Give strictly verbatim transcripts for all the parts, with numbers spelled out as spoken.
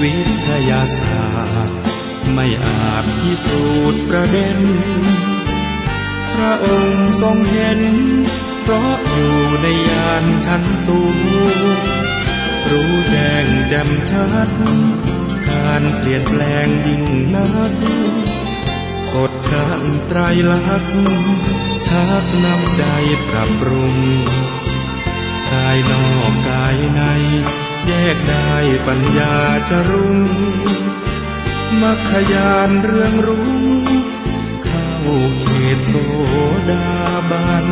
วิทยาศาสตร์ไม่อาจพิสูจน์ประเด็น พระองค์ทรงเห็น เพราะอยู่ในญาณชั้นสูง รู้แจ้งแจ่มชัด การเปลี่ยนแปลงยิ่งนัก กฎเกณฑ์ไตรลักษณ์ ชักนำใจปรับปรุง กายนอกกายใน แยกได้ปัญญาจะรุ่ง มรรคญาณเรืองรุ่ง เข้าเขตโสดาบัน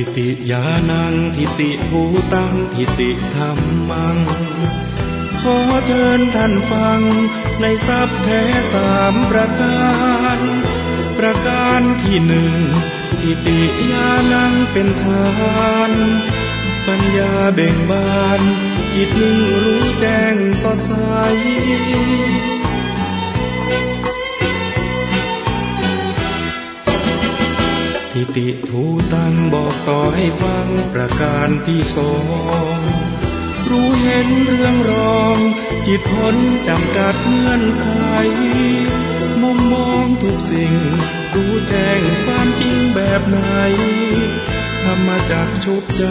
ทิฏฐิญาณัง ทิฏฐิภูตัง ทิฏฐิธัมมัง ขอเชิญท่านฟัง ในทรัพย์แท้สามประการ ประการที่หนึ่ง ทิฏฐิญาณังเป็นฐาน ปัญญาเบ่งบาน จิตนิ่งรู้แจ้งสดใส ทิฏฐิภูตังบอกต่อให้ฟัง ประการที่สอง รู้เห็นเรืองรอง จิตพ้นจำกัดเงื่อนไข มุมมองทุกสิ่ง รู้แจ้งความจริงแบบไหน ธรรมจักรชุบใจ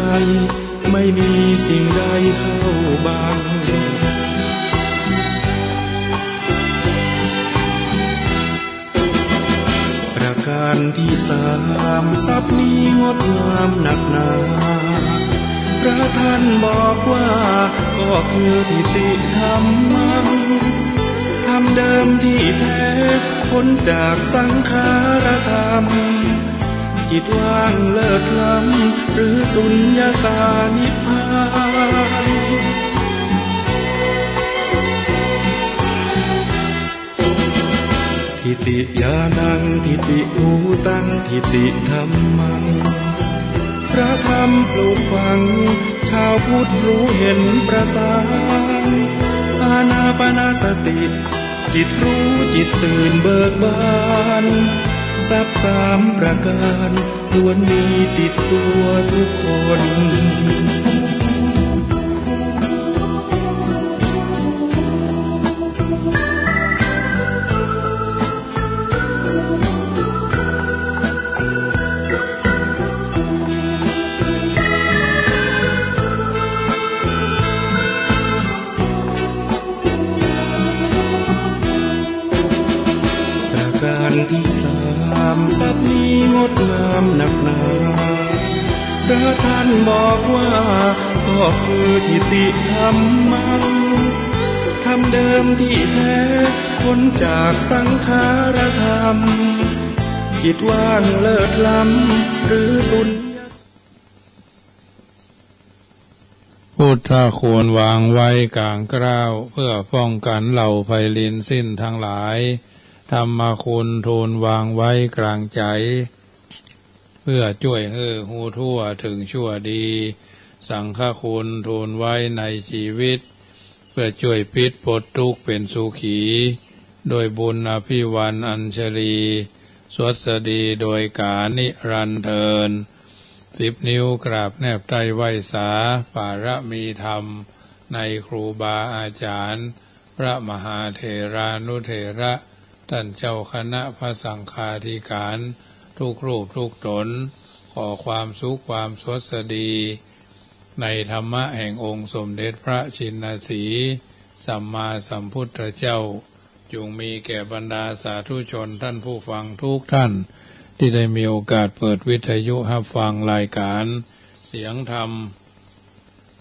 ไม่มีสิ่งใดเข้าบัง ประการที่สาม ทรัพย์นี้งดงามนักหนา พระท่านบอกว่า ก็คือทิฏฐิธัมมัง ธรรมเดิมที่แท้ พ้นจากสังขารธรรม จิตว่างเลิศล้ำ หรือสุญญตานิพพาน ทิฏฐิญาณัง ทิฏฐิภูตัง ทิฏฐิธัมมัง พระธรรมปลูกฝัง ชาวพุทธรู้เห็นประสาน อานาปานสติ จิตรู้จิตตื่นเบิกบาน ทรัพย์สามประการ ควรมีติดตัวทุกคน ประการที่สาม ทรัพย์นี้งดงามนักหนา พระท่านบอกว่า ก็คือทิฏฐิธัมมัง ธรรมเดิมที่แท้ พ้นจากสังขารธรรม จิตว่างเลิศล้ำ หรือสุญญ พุทธคุณวางไว้กลางเกล้า เพื่อป้องกันเหล่าภัยรินสิ้นทั้งหลาย ธรรมคุณทูลวางไว้กลางใจ๋ เพื่อจ้วยหื้อฮู้ทั่วถึงชั่วดี สังฆคุณทูลไว้ในจีวิต เพื่อจ้วยปิดปลดตุ๊กข์เป๋นสุขี ด้วยบุญอภิวาทอัญชลี สวัสดีโดยก๋าลนิรันดร์เทอญ สิบนิ้วกราบแนบใต้ไหว้สา ปารมีธรรม ในครูบาอาจ๋ารย์ พระมหาเถรานุเถระ ต้านเจ้าคณะพระสังฆาธิก๋าร ทุกรูปทุกต๋น ขอความสุขความสวัสดี ในธรรมะแห่งองค์สมเด็จพระชินสีห์ สัมมาสัมพุทธเจ้า จงมีแก่บรรดาสาธุชนท่านผู้ฟังทุกท่าน ตี้ได้มีโอกาสเปิดวิทยุฮับฟังรายก๋านเสียงธรรม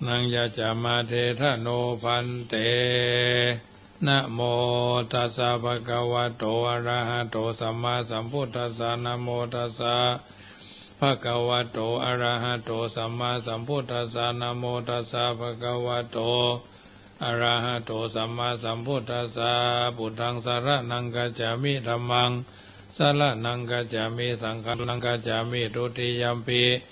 Nañca yācāma, te dha no bhante. Namo tassa bhagavato arahato sammāsambuddhassa. Namo tassa bhagavato arahato sammāsambuddhassa. Namo tassa bhagavato arahato sammāsambuddhassa. Buddhaṃ saraṇaṃ gacchāmi. Dhammaṃ saraṇaṃ gacchāmi. Saṅghaṃ gacchāmi. Dutiyampi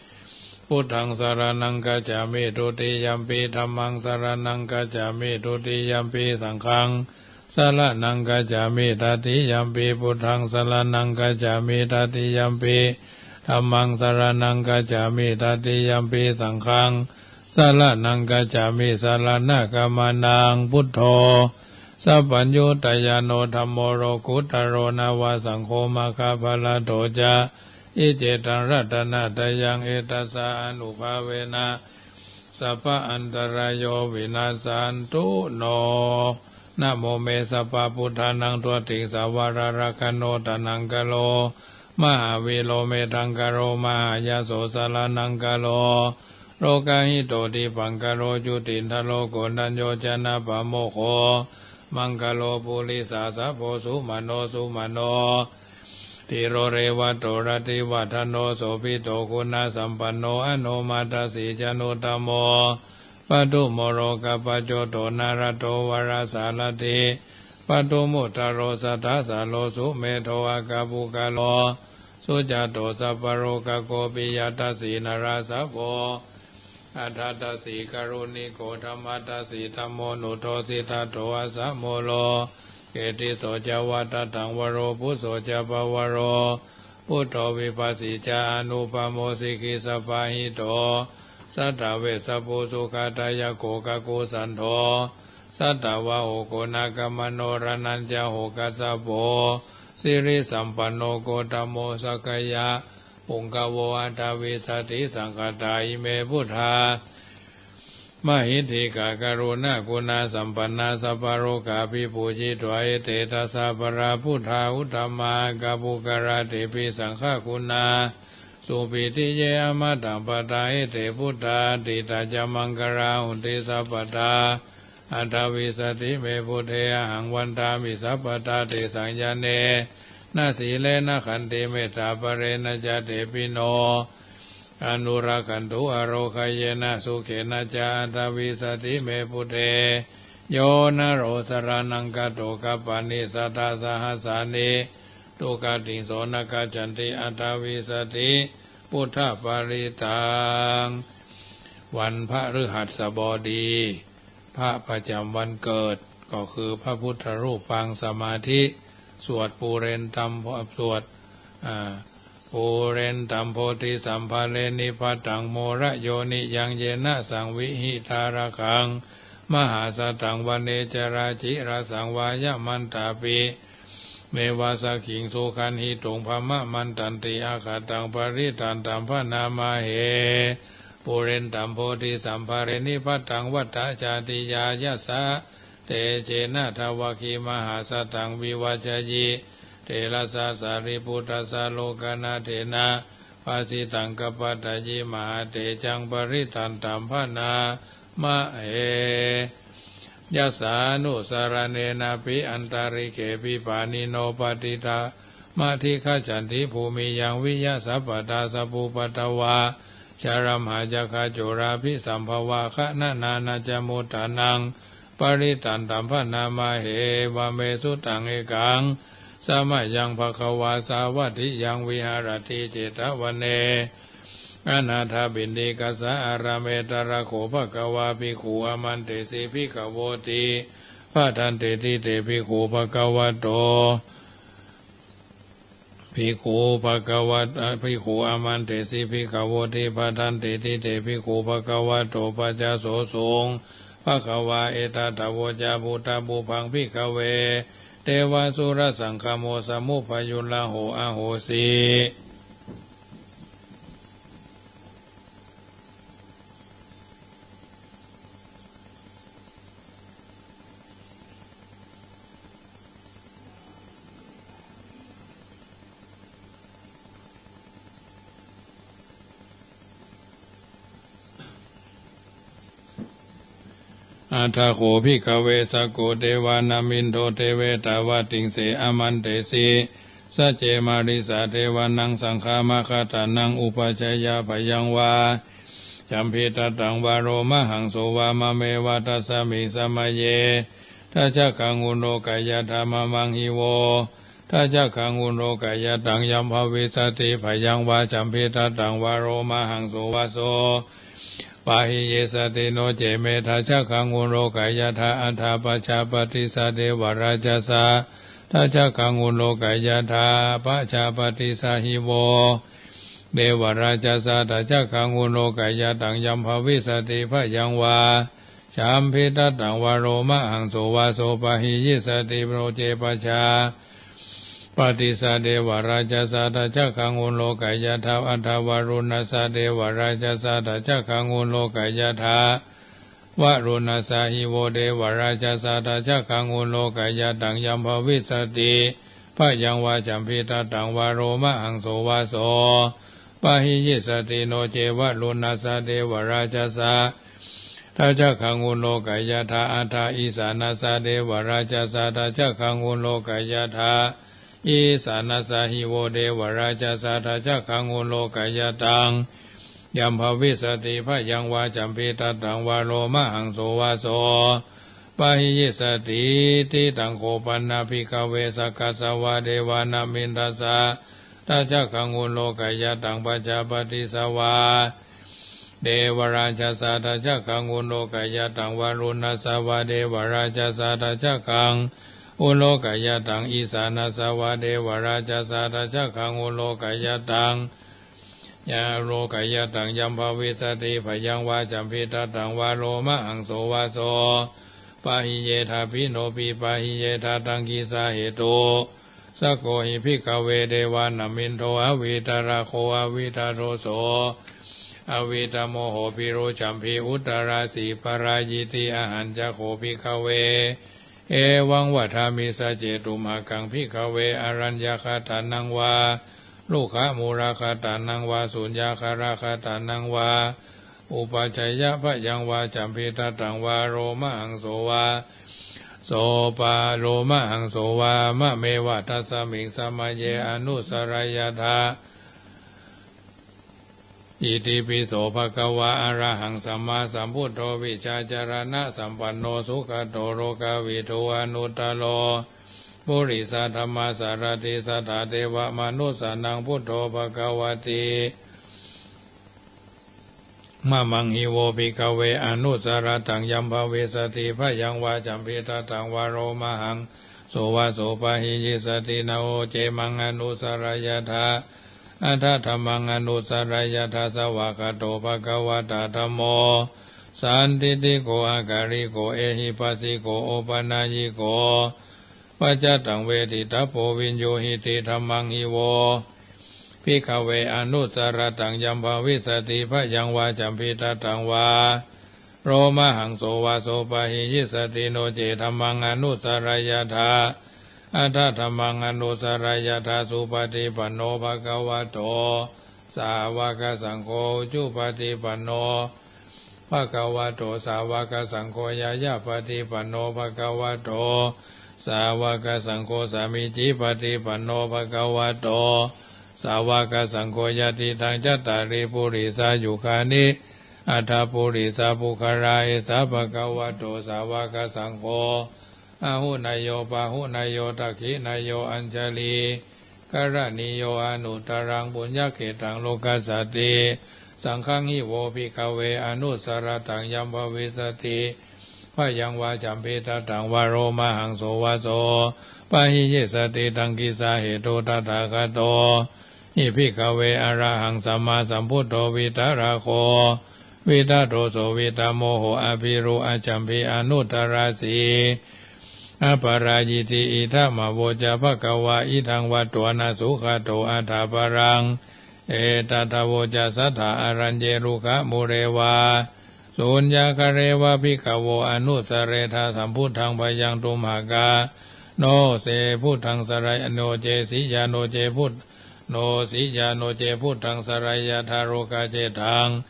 buddhaṃ saraṇaṃ gacchāmi. Dutiyampi dhammaṃ saraṇaṃ gacchāmi. Dutiyampi saṅghaṃ saraṇaṃ gacchāmi. Tatiyampi buddhaṃ saraṇaṃ gacchāmi. Tatiyampi dhammaṃ saraṇaṃ gacchāmi. Tatiyampi saṅghaṃ saraṇaṃ gacchāmi. Saraṇagamanaṃ. Buddho sabbaññutañāṇo dhammo lokuttaro nava saṅgho maggaphalaṭṭho ca. Iccetaṃ ratanattayaṃ etassa ānubhāvena sabba antarāyo vinassantu no. Namo me sabbabuddhānaṃ dvattiṃsavaraṃ rakkhaṇo taṇhaṅkaro มหาวีโร เมธังกโร มหายโส สรณังคโล โลกหิโต ติปะงคโล จุตินทโร โกณฑัญโญ จนะปะโมกโข มังคโล ปุริสาสะโพ สุมโน สุมโน ธีโร เรวะโต รติวัฒโน โสภิโต คุณสัมปันโน อโนมะทะสี จนุตตโม ปทุมโม โรกะปะโจโต นรัตโต วรสารถี ปทุมุตตโร สะทะสะโล สุเมโธ อะกะปุคคโล สุจาโต สัพพะโรกะโก ปิยะทะสี นรสโภ อัฏฐทะสี กรุณิโก ธัมมะทะสี ธัมโม นุโทสิตโต อัสสะโมโล เกติโส จวัตถัง วโร ปุโส จะปะวโร ปุตโธ วิภัสสี จะ อนุปโม สิกิสสะปะหิโต สัตถเวสสะภู สุขะทายะโก กะกุสันโธ สัตถวาโห โกณาคมโน รณัญจะโห กัสสโป สิริสัมปันโน โกตโม สักกายะ ปุงกะโว อัฏฐวิสติ สังฆาตา อิเม พุทธา มหิทธิกา กรุณาคุณสัมปันนา สัพพะโรคาภิปูจิตวา เอเต ทัสสะ อัปปะรา พุทธา อุตตมะ อะกะปุคคละ เตปิ สังฆะคุณา สุปาทิเย อมตัง ปะทา เอเต พุทธา อทิตตะ จะ มังคะลา หอนติ สัปปะทา อัฏฐวิสติ เม พุทเท อะหัง วันทามิ สัปปะทา เตสัง ญาเณนะ สีเลนะ ขันติ เมตตา ปะเรนะจะ เตปิ โน อนุรักขันตุ อะโรคะเยนะ สุเขนะจะ อัฏฐวิสติ เม พุทเท โยนะโร สะระณัง คโต คัปปะนิ สัตถะ สะหัสสานิ ทุกขติง โส นะ คัจฉันติ อัฏฐวิสติ พุทธปริตตัง วันพฤหัสบดี พระประจำวันเกิด ก็คือพระพุทธรูปปางสมาธิ สวดปูเรนตัม สวด อ่า ปูเรนตัม โพธิสัมภะเร นิพพะตัง โมระโยนิยัง เยนะ สังวิหิตา รักขัง มหาสัตถัง วะเน จราจิรสัง วายะมันตาปิ เมวะสักขิง สุขันหิตุง พะมะมันตันติ อะคะตัง ปะริตตันตัม พะนะมะเห ปูเรนตัม โพธิสัมภะเร นิพพะตัง วัตถะจาติญายัสสะ เตเจนะ ทะวะขี มหาสัตถัง วิวัจจะยิ เตระสสะ สารีปุตตัสสะ โลกนาเถนะ ภะสิตัง กัปปะตะยิ มหาเตจัง ปะริตตันตัม พะนะมะเห ยัสสานุสะระเณนะปิ อันตะริกเขปิ ปาณิโน ปะติตะมะธิคัจฉันติ ภูมิยัง วิยะ สัปปะทา สะปูปะตะวา ชะรมหา จะฆะจุราภิสัมภวา คะนะนานะจะ มุฏฐานัง ปะริตตันตัม พะนะมะเห วะเม สุตัง เอกัง สะมะยัง ภะคะวา สาวัตถิยัง วิหะระติ เจตวะเน อนาถะปิณฑิกะสะ อารามเม ตะระโข ภะคะวา ภิกขุ อามันเตสิ ภิกขะโวติ ภะทันเตติ เต ภิกขุ ภะคะวะโต ภิกขุ ภะคะวะ ภิกขุ อามันเตสิ ภิกขะโวติ ภะทันเตติ เต ภิกขุ ภะคะวะโต ปัสสะโสสุง ภะคะวา เอตะทะโวจะ พุตธะ ปุพพัง ภิกขะเว เตวะสุรสังคโม สะมุปปะยุตละโห อะโหสิ อะถะโข ภิกขะเว สักโข เตวานัมมินโท เตเวตาวะติงเส อามันเตสิ สัจเจ มาริสา เตวานัง สังฆา มะคะตานัง อุปัชฌายะ พะยังวา จัมภิทัตตัง วะโรมหังโส วามะเมวะ ตัสสะมิง สะมะเย ทัชชะขัง อุโรกะยะถา มะมัง หิโว ทัชชะขัง อุโรกะยะถัง ยัมภะวิสสะติ พะยังวา จัมภิทัตตัง วะโรมหังโส วะโส ปะหิยิสสะติ โน เจ เม ทัชชะขัง อุโรกะยะถา อัฏฐะปัจจาปะติสสะ เดวะราชสสะ ทัชชะขัง อุโรกะยะถา ปัจจาปะติสสะ หิโว เดวะราชสสะ ทัชชะขัง อุโรกะยะถัง ยัมภะวิสสะติ พะยังวา จัมภิทัตตัง วะโรมหังโส วะโส ปะหิยิสสะติ โน เจ ปัจจาปะติสสะ เดวะราชสสะ ทัชชะขัง อุโรกะยะถา อัฏฐะวะรุณสสะ เดวะราชสสะ ทัชชะขัง อุโรกะยะถา วะรุณสสะ หิโว เดวะราชสสะ ทัชชะขัง อุโรกะยะถัง ยัมภะวิสสะติ พยัง vācamhi tatthaṃ vā, lomahaṃso vā so pahiyissati. No ce varuṇṇassa devarājassa dajagghaṃ uḷokayathā, athā isāṇassa devarājassa dajagghaṃ uḷokayathā, isāṇassa hi vo devarājassa dajagghaṃ uḷokayataṃ yam bhavissati. Bhayaṃ vācamhi tatthaṃ vā, lomahaṃso vā so pahiyissati. Ti taṃ kho pana, bhikkhave, sakkassa vā devānaṃ indassa dajagghaṃ uḷokayataṃ, pajāpatissa vā devarājassa dajagghaṃ uḷokayataṃ, varuṇṇassa vā devarājassa dajagghaṃ uḷokayataṃ, isāṇassa vā devarājassa dajagghaṃ uḷokayataṃ, ya uḷokayataṃ yam bhavissati. Bhayaṃ vācamhi tatthaṃ vā, lomahaṃso vā so pahiyye. Dabbino pi pahiyye dattaṃ kissa hetu? Sakko hi, bhikkhave, devānaṃ indo avītarāgo avītadoso avītamoho, bhiruchamhi uttarāsi parāyiti. Ahañca kho, bhikkhave, evaṃ vadāmi: sacce tumhakaṃ, bhikkhave, araññagatānaṃ vā rukkhamūlagatānaṃ vā suññagāragatānaṃ vā upajjhāyā bhayaṃ vācamhi tatthaṃ vā, lomahaṃso vā so pa lomahaṃso vā mameva tasmiṃ samaye anussarayyātha. Itipi so bhagavā arahaṃ sammāsambuddho vijjācaraṇasampanno sugato lokavidū anuttaro purisadammasārathi satthā devamanussānaṃ buddho bhagavāti. Mamaṃ hi vo, bhikkhave, anussarattaṃ yam bhavissati. Bhayaṃ vācamhi tatthaṃ vā, lomahaṃso vā so pahiyissati. Na ho ce maṃ anussarayyātha, atha dhammaṃ anussarayyātha. Svākkhāto bhagavatā dhammo, sandiṭṭhiko akāliko ehipassiko opanayiko paccattaṃ veditabbo viññūhīti. Dhammaṃ hi vo, bhikkhave, anussarattaṃ yam bhavissati. Bhayaṃ vācamhi tatthaṃ vā, lomahaṃso vā so pahiyissati. No ce dhammaṃ anussarayyātha, atha dhammaṃ anussarayyātha. Supaṭipanno bhagavato sāvakasaṅgho, ujupaṭipanno bhagavato sāvakasaṅgho, ñāyapaṭipanno bhagavato sāvakasaṅgho, sāmīcipaṭipanno bhagavato sāvakasaṅgho, yadidaṃ cattāri purisayugāni aṭṭha purisapuggalā, esa bhagavato sāvakasaṅgho, āhuneyyo pāhuneyyo dakkhiṇeyyo añjalikaraṇīyo anuttaraṃ puññakkhettaṃ lokassāti. Saṅghaṃ hi vo, bhikkhave, anussarattaṃ yam bhavissati. Bhayaṃ vācamhi tatthaṃ vā, lomahaṃso vā so pahiyissati. Taṃ kissa hetu? Tathāgato hi, bhikkhave, arahaṃ sammāsambuddho vītarāgo vītadoso vītamoho abhiruchamhi anuttarāsi aparājiti. Idamavoca bhagavā. Idaṃ vatvāna sugato aṭṭhapparaṃ. Etadavoca: Satthā araññe rukkhamūle vā suññagāre vā bhikkhavo anussaretha sambuddhaṃ bhayaṃ tumhakā. No ce buddhaṃ sarayyā, no ce siyā, no ce bud- no siyā, no ce buddhaṃ sarayyātha lokaccettaṃ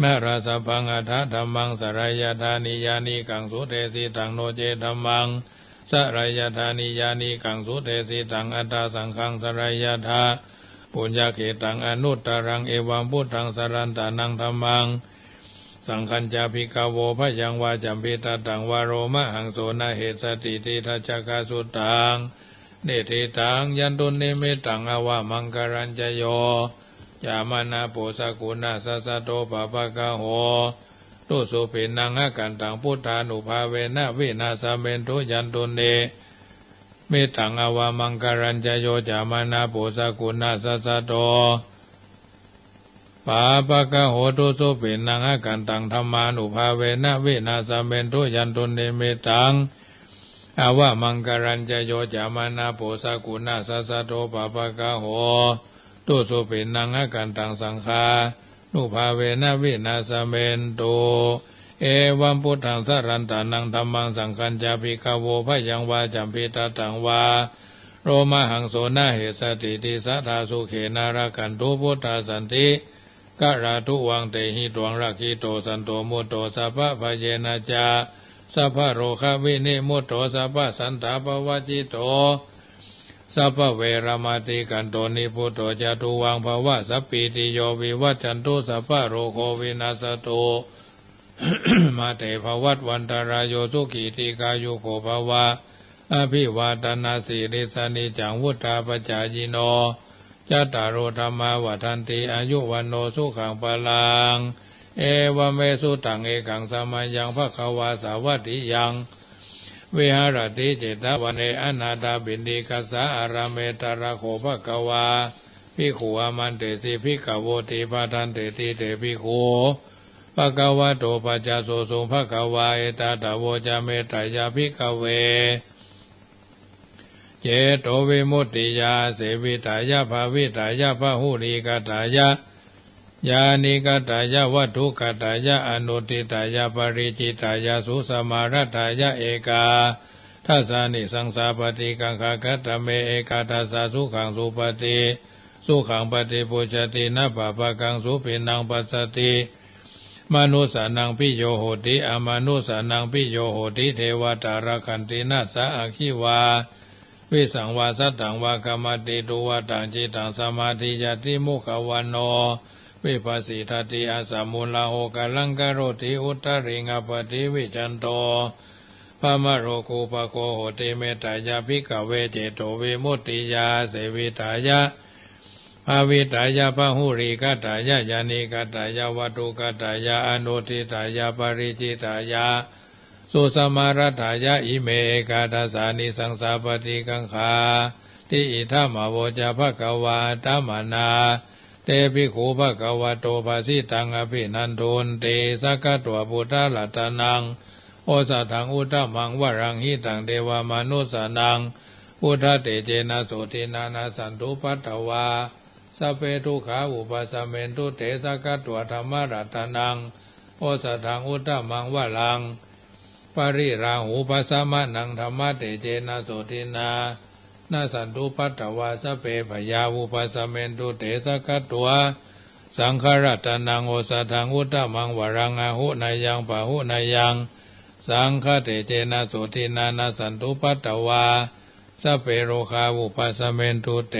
nālāsabhaṃ. Atha dhammaṃ sarayyātha niyyānikaṃ sudesitaṃ, no ce dhammaṃ sarayyātha niyyānikaṃ sudesitaṃ, atha saṅghaṃ sarayyātha puññakkhettaṃ anuttaraṃ. Evaṃ buddhaṃ sarantānaṃ dhammaṃ saṅghañca bhikkhavo bhayaṃ vācamhi tatthaṃ vā lomahaṃso na hessati. Tidaccakasuttaṃ niṭṭhitaṃ yandunnimittaṃ avamaṅgalañca yo cāmanāpo sakuṇassa saddo pāpaggaho dussupinaṃ akantaṃ buddhānubhāvena vināsamentu. Yandunnimittaṃ avamaṅgalañca yo cāmanāpo sakuṇassa saddo pāpaggaho dussupinaṃ akantaṃ dhammānubhāvena vināsamentu. Yandunnimittaṃ avamaṅgalañca yo cāmanāpo sakuṇassa saddo pāpaggaho dussupinaṃ akantaṃ saṅghānubhāvena vināsamentu. Evaṃ buddhaṃ sarantānaṃ dhammaṃ saṅghañca bhikkhavo bhayaṃ vācamhi tatthaṃ vā โรมหังโส นะเหสะติ ติสสะ ทา สุเข นะ รักขันตุ พุทธา สันติ กะรา ตุวัง เตหิ ตวัง รักขิโต สันโต มุตโต สัพพะ ภะเยนะ จะ สัพพะ โรคะ วินิมุตโต สัพพะ สันตาปะวัจจิโต สัพพะ เวระมะติกันโต นิพพุโต จะ ตุวัง ภะวะ สัพพีติโย วิวัจจันตุ สัพพะ โรโค วินัสสะตุ มา เต ภะวัตวันตะราโย สุขี ทีฆายุโก ภะวะ อะภิวาตะนะสีลิสสะ นิจจัง วุฑฒาปะจายิโน จัตตาโร ธัมมา วัฑฒันติ อายุ วัณโณ สุขัง พะลัง เอวะเม สุตัง เอกัง สะมะยัง ภะคะวา สาวัตถิยัง วิหะระติ เจตะวะเน อะนาถะปิณฑิกะสสะ อารามเม ตะระโข ภะคะวา ภิกขุ อามันเตสิ ภิกขะโวติ ภัฑฒันเตติ เต ภิกขุ ภะคะวะโต ภัจจาโสสุ ภะคะวา เอตะทะโว จะ เมตตะยะ ภิกขะเว เจโตวิมุตติยา เสวิตายะ ภาวิตายะ พะหุลีกะตายะ ญาณิกะตายะ วัตถุกะตายะ อนุตถิตายะ ปะริจฉิตายะ สุสะมารัตถายะ เอกัดดะสานิ สังสาปะติกังขา คัตตะเม เอกัดดะสะ สุขัง สุปะฏิ สุขัง ปะฏิปุจจติ นะ ปะปะกัง สุปิณณัง ปัสสะติ มะนุสสานัง ปิโย โหติ อะมะนุสสานัง ปิโย โหติ เทวะตา รักขันติ นะ สะ อะคคีวา วิสังวา สัตถัง วา กะมะติ ตุวะตัง จิตตัง สะมาธิยาติ มุขะวะโณ วิปะสสิทาติ อะสะมุลละโห กะลัง กะโรติ อุตตะริง อะปะติวิจฉันโต พะมะโร คูปะโค โหติ เมตตายะ ภิกขะเว เจโตวิมุตติยา เสวิตายะ ภาวิตายะ พะหุลีกะตายะ ญาณิกะตายะ วัตถุกะตายะ อนุตถิตายะ ปะริจฉิตายะ สุสะมารัตถายะ อิเม เอกัดดะสานิ สังสาปะติกังขาติ อิทัมมะโวจะ ภะคะวา อะตะมะนา เต ภิกขุ ภะคะวะโต ภะสิตัง อะภินันทุนติ สักขะตวา พุทธะรัตตะนัง โอสะถัง อุตตะมัง วะรัง หิตัง เตวะมะนุสสานัง พุทธะเตเจนะ โสตินะ นะ สันตุ ปัตถะวา สัพเพ ทุกขา อุปะสะเมนตุ เต สักขะตวา ธัมมะรัตตะนัง โอสะถัง อุตตะมัง วะรัง ปะริราหู ปัสสะมะนัง ธัมมะเตเจนะ โสตินะ นะ สันตุ ปัตถะวา สัพเพ พะยา อุปะสะเมนตุ เต สักขะตวา สังฆะรัตตะนัง โอสะถัง อุตตะมัง วะรัง อาหุเนยัง ปะหุเนยัง สังฆะเตเจนะ โสตินะ นะ สันตุ ปัตถะวา สัพเพ โรคา อุปะสะเมนตุ เต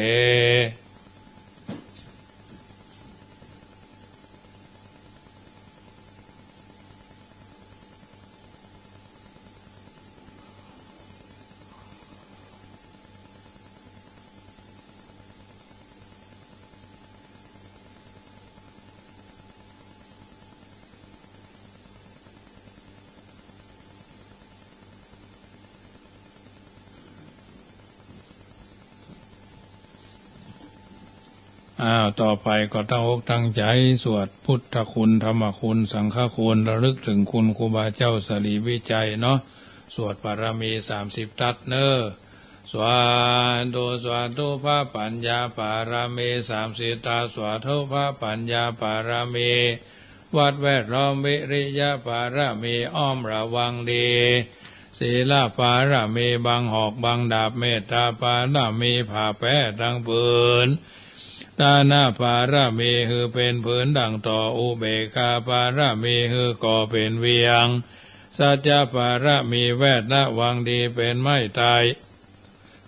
อ้าว ต่อไปก็ตั้งอกตั้งใจ๋สวดพุทธคุณ ธรรมคุณ สังฆคุณ ระลึกเถิงคุณครูบาเจ้าสรีวิชัยเนาะ สวดปารมีสามสิบตั๊ดเน่อ สาธุ สาธุ พระปัญญาปารมีสามสิบตั๊ด สาธุ พระปัญญาปารมี วัดแวดล้อม วิริยะปารมี อ้อมระวังดี ศีลปารมี บังหอกบังดาบ เมตตาปารมี ผ้าแป๊ตังผืน ทานปารมี หื้อเป๋นผืนดั่งต่อ อุเบกขาปารมี หื้อก่อเป๋นเวียง สัจจะปารมี แวดระวังดี เป๋นไม้ไต้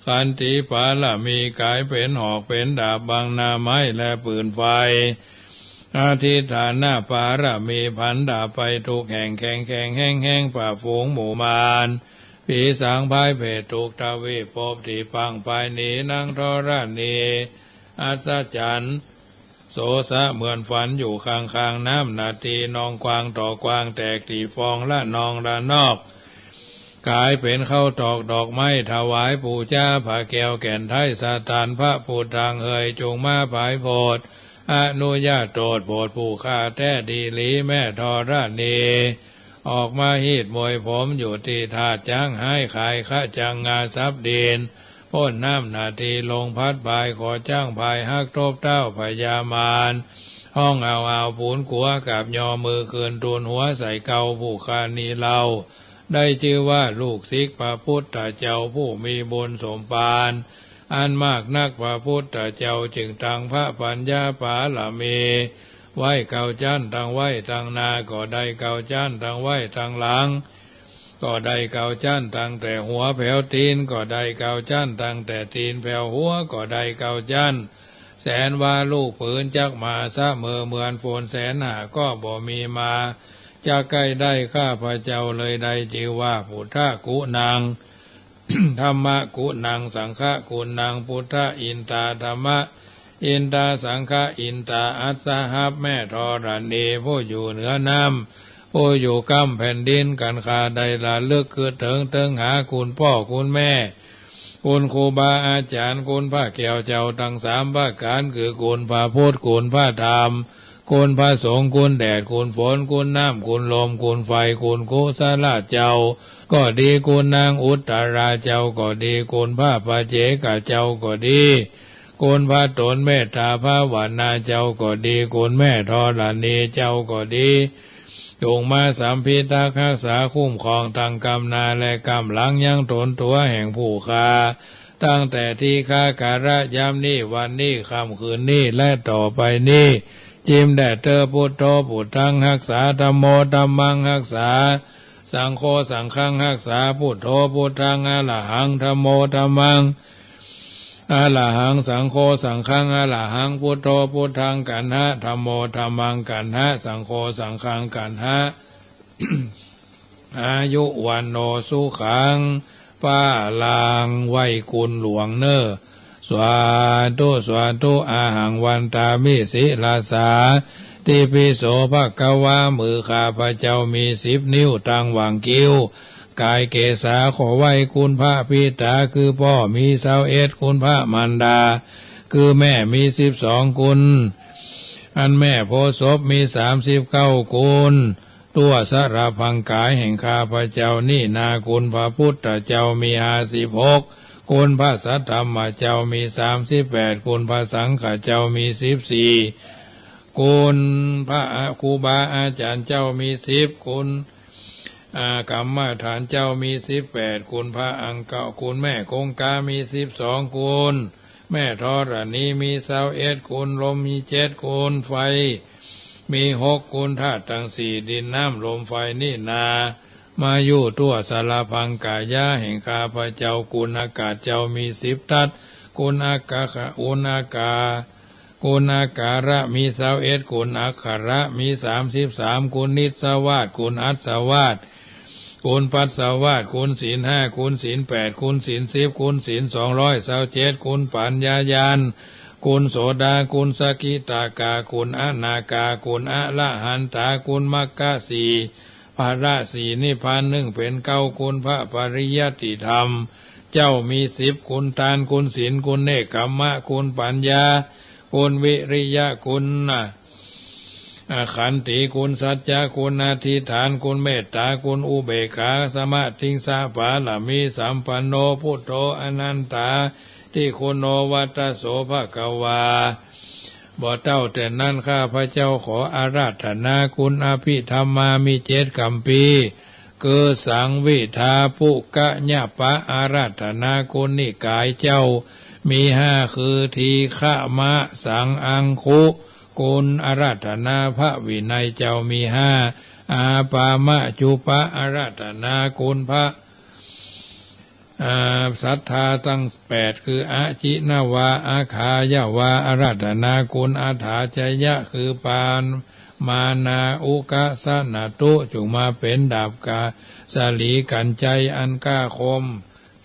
ขันติปารมี ก๋ายเป๋นหอกเป๋นดาบ บังหน้าไม้และปืนไฟ อธิษฐานปารมี ผันดาบไปทุกแห่ง แข็งแข็งแฮงแฮง ปราบฝูงหมู่มาร ผีสางพายเผตรทุกทวีปภพ ตี้ปังป่ายหนีนางธรณี อัศจรรย์ โสสะเหมือนฝันอยู่ข้างๆ น้ำนาที นองกว้างต่อกว้าง แตกตี้ฟองละนองละนอก ก๋ายเป๋นข้าวตอกดอกไม้ถวายปู๋จา ผ้าแก้วแก่นไท้สถาน พระพุทธังเหย จุ่งมาผายโผด อนุญาตโตษโผดผู้ข้าแต๊ดีหลี แม่ธรณี ออกมาฮีดมวยผมอยู่ตี้ธาตุจ๊างฮ้าย ขายคะจังงาสับดิน ป๊นน้ำนาทีลงพัดผาย ขอจ๊างผายฮักตบเท้าพญามาร ฮ้องเอาเอาปู๋นกั๋ว กราบยอมือคืน ตูนหัวใส่เกลา ผู้ข้านี้เล่า ได้จื้อว่าลูกศิษย์พระพุทธเจ้า ผู้มีบุญสมปาน อันมากนัก พระพุทธเจ้าจึงตั้งพระปัญญาบารมีไว้เก้าจั้น ตังไว้ตังหน้าก็ได้เก้าจั้น ตังไว้ตังหลังก็ได้เก้าจั้น ตังแต่หัวแผวตี๋นก็ได้เก้าจั้น ตังแต่ตี๋นแผวหัวก็ได้เก้าจั้น แสนวาลูกปืนจักมาเสมอเหมือนฝนแสนหาก็บ่มีมาจักใก้ได้ ข้าพเจ้าเลยได้จื้อว่า พุทธกุณัง ธัมมกุณัง สังฆกุณัง ปุทธะอินตา ธัมมะอินตา สังฆะอินตา อัสสหับ แม่ธรณี ผู้อยู่เหนือน้ำ ผู้อยู่ก้ำแผ่นดิน กัณข้าได้ระลึกคือเถิง เถิงหาคุณป้อคุณแม่ คุณครูบาอาจ๋ารย์ คุณพระแก้วเจ้าตังสามประก๋าน คือคุณพระพุทธ คุณพระธรรม คุณพระสงฆ์ คุณแดด คุณฝน คุณน้ำ คุณลม คุณไฟ คุณกุศลเจ้าก็ดี คุณนางอุตตราเจ้าก็ดี คุณพระปัจเจกเจ้าก็ดี คุณพระต๋นเมตตาภาวนาเจ้าก็ดี คุณแม่ธรณีเจ้าก็ดี จงมาสัมพิทักษ์ฮักษาคุ้มครองตังก้ำหน้าและก้ำหลังยังต๋นตั๋วแห่งผู้ข้า ตั้งแต่ทีฆะกาละยามนี้ วันนี้ ค่ำคืนนี้ และต่อไปนี้ จิมแด่เต๊อะ พุทโธ พุทธัง ฮักษา ธัมโม ธัมมัง ฮักษา สังโฆ สังฆัง ฮักษา พุทโธ พุทธัง อะระหัง ธัมโม ธัมมัง อะระหัง สังโฆ สังฆัง อะระหัง พุทโธ พุทธัง กัณหะ ธัมโม ธัมมัง กัณหะ สังโฆ สังฆัง กัณหะ อายุ วัณโณ สุขัง พลัง ไหว้คุณหลวงเน่อ สาธุ สาธุ อะหัง วันตามิ ศิรสา ติปิโส ภะคะวา มือข้าพเจ้ามีสิบนิ้ว ตังหว่างคิ้ว ก๋ายเกศา ขอไหว้คุณพระปิต๋า คือป้อมีซาวเอ็ด คุณพระมารดา คือแม่มีสิบสองคุณ อันแม่โพธิ์ศพมีสามสิบเก้าคุณ ตั๋วสะหะพังก๋ายแห่งข้าพเจ้านี้นา คุณพระพุทธเจ้ามีห้าสิบหก คุณพระสัทธรรมเจ้ามีสามสิบแปด คุณพระสังฆเจ้ามีสิบสี่ คุณพระครูบาอาจ๋ารย์เจ้ามีสิบ คุณ อ่า กรรมฐานเจ้ามีสิบแปด คุณพระอังคา คุณแม่คงคามีสิบสอง คุณแม่ธรณีมีซาวเอ็ด คุณลมมีเจ็ด คุณไฟมีหก คุณธาตุตังสี่ ดินน้ำลมไฟนี้นา มาอยู่ตั๋วสะหะพังก๋ายะแห่งข้าพเจ้า คุณอากาศเจ้ามีสิบทัศน์ คุณอากา คุณอากา คุณอาการะมีซาวเอ็ด คุณอักขระมีสามสิบสาม คุณนิสสวาส คุณอัสสวาส คุณปัสสวาส คุณศีลห้า คุณศีลแปด คุณศีลสิบ คุณศีลสองร้อยซาวเจ็ด คุณปัญญาญาณ คุณโสดา คุณสกิทาคา คุณอนาคา คุณอรหันตา คุณมรรคสี่ ผละสี่ นิพพานหนึ่งเป๋นเก้า คุณพระปริยัติธรรมเจ้ามีสิบ คุณตาน คุณศีล คุณเนกขัมมะ คุณปัญญา คุณวิริยะ คุณ อ่า ขันติ คุณสัจจะ คุณอธิษฐาน คุณเมตตา คุณอุเบกขา สมาธิงสะบารมีสัมปันโณ พุทโธ อนันตาทิคุณโณ วัตโส ภะคะวา บ่เต้าแต่นั้น ข้าพเจ้าขออาราธนาคุณอภิธรรมามีเจ็ดคัมภีร์ คือสังวิทา ปุกกะญะปะ อาราธนาคุณนิกายเจ้ามีห้า คือทีฆะมะ สัง อังคุ คุณอาราธนาพระวินัยเจ้ามีห้า อาปามะจุปะ อาราธนาคุณพระ อ่า ศรัทธาตังแปด คืออาจินวา อาขายาวา อาราธนาคุณอาถาจยะ คือปานมานา อุกะสะนะตุ จุ่งมาเป๋นดาบกาสลีกัญไชยอันกล้าคม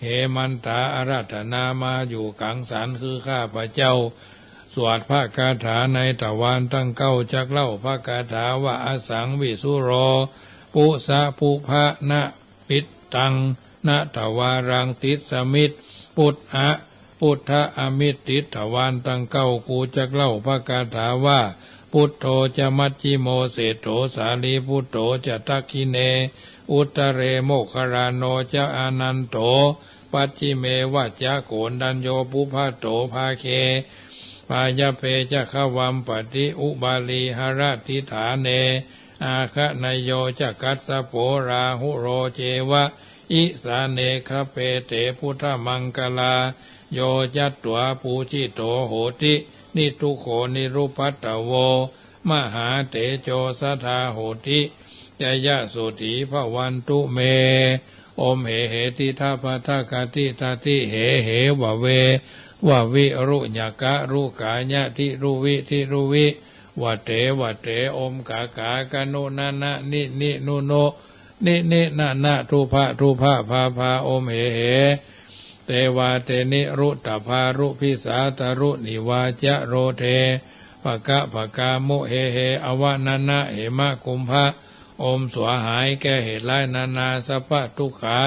เหมันตา อาราธนามาอยู่กังสัน คือข้าพเจ้า สวดพระคาถาในทวารตังเก้า จักเล่าพระคาถาว่า อสังวิสุโร ปุสะปุพะนะ ปิตตัง นะทวารัง ติสสมิต ปุทธะ พุทธะอมิตติดทวารตังเก้า กูจักเล่าพระคาถาว่า พุทโธจะมัชฌิโม เศษโฐ สารีปุตโตจะทักขิเณ อุตตะเร โมคคัลลาโนจะอานันโต ปัชฌิเมวะจะโกณฑัญโญ ปุพพะโตภาเค พายะเภจะขวัมปติ อุบาลีหะระทิฏฐาเน อาคะเนโยจะกัสสโป ราหุโลเจวะ อิสาเน ขะเปเต พุทธมังคลา โย จัตวา ปูจิโต โหติ นิทุโข นิรุปัฏฐโว มหาเตโจ สทา โหติ จยสุธี ภวันตุ เม โอม เห เห ติ ทะ พะ ทะ กะ ติ ทะ ติ เห เห วะ เว วะ วิ รุ ญะ กะ รุ กายะ ทิ รุ วิ ทิ รุ วิ วะ เต วะ เต โอม กะ กา กะ นุ นะ นะ นิ นิ นุ นุ นิ นิ นะ นะ ทุ พะ ทุ พะ พา พา โอม เห เห เตวา เต นิ รุ ตะ ภา รุ ภิ สา ตะ รุ นิ วา จะ โร เท ภะ กะ ภะ กา มุ เห เห อวะ นะ นะ เหมะ กุมภะ โอม สวาหาย แก้เหตุร้ายนานา สัพพะทุกขา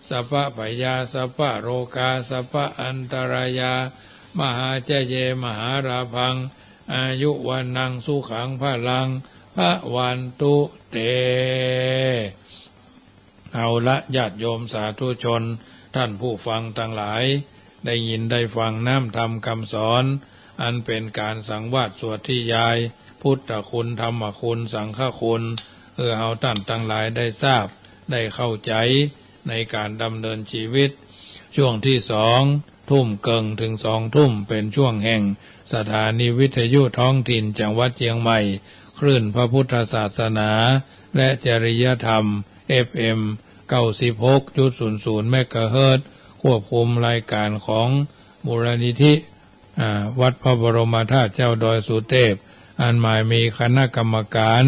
สัพพะพยา สัพพะโรคา สัพพะอันตรายา มหาจะเย มหาลาภัง อายุ วัณณัง สุขัง พะลัง ภะวันตุ เต เอาละ ญาติโยมสาธุชน ท่านผู้ฟังตังหลาย ได้ยินได้ฟังน้ำธรรมกำสอน อันเป๋นก๋านสังวาทสวดนิยาย พุทธคุณ ธรรมคุณ สังฆคุณ หื้อเฮาต้านตังหลายได้ทราบ ได้เข้าใจ๋ ในก๋านดำเนินจีวิต ช่วงตี้สอง ทุ่มเกิ่งเถิงสองทุ่ม เป๋นช่วงแห่งสถานีวิทยุท้องถิ่นจังหวัดเจียงใหม่ คลื่นพระพุทธศาสนา และจริยธรรม เอฟเอ็ม เก้าสิบหกจุดศูนย์ศูนย์ เมกะเฮิรตซ์ ควบคุมรายก๋านของมูลนิธิ อ่า วัดพระบรมธาตุเจ้าดอยสุเตพ อันหมายมีคณะกรรมก๋าน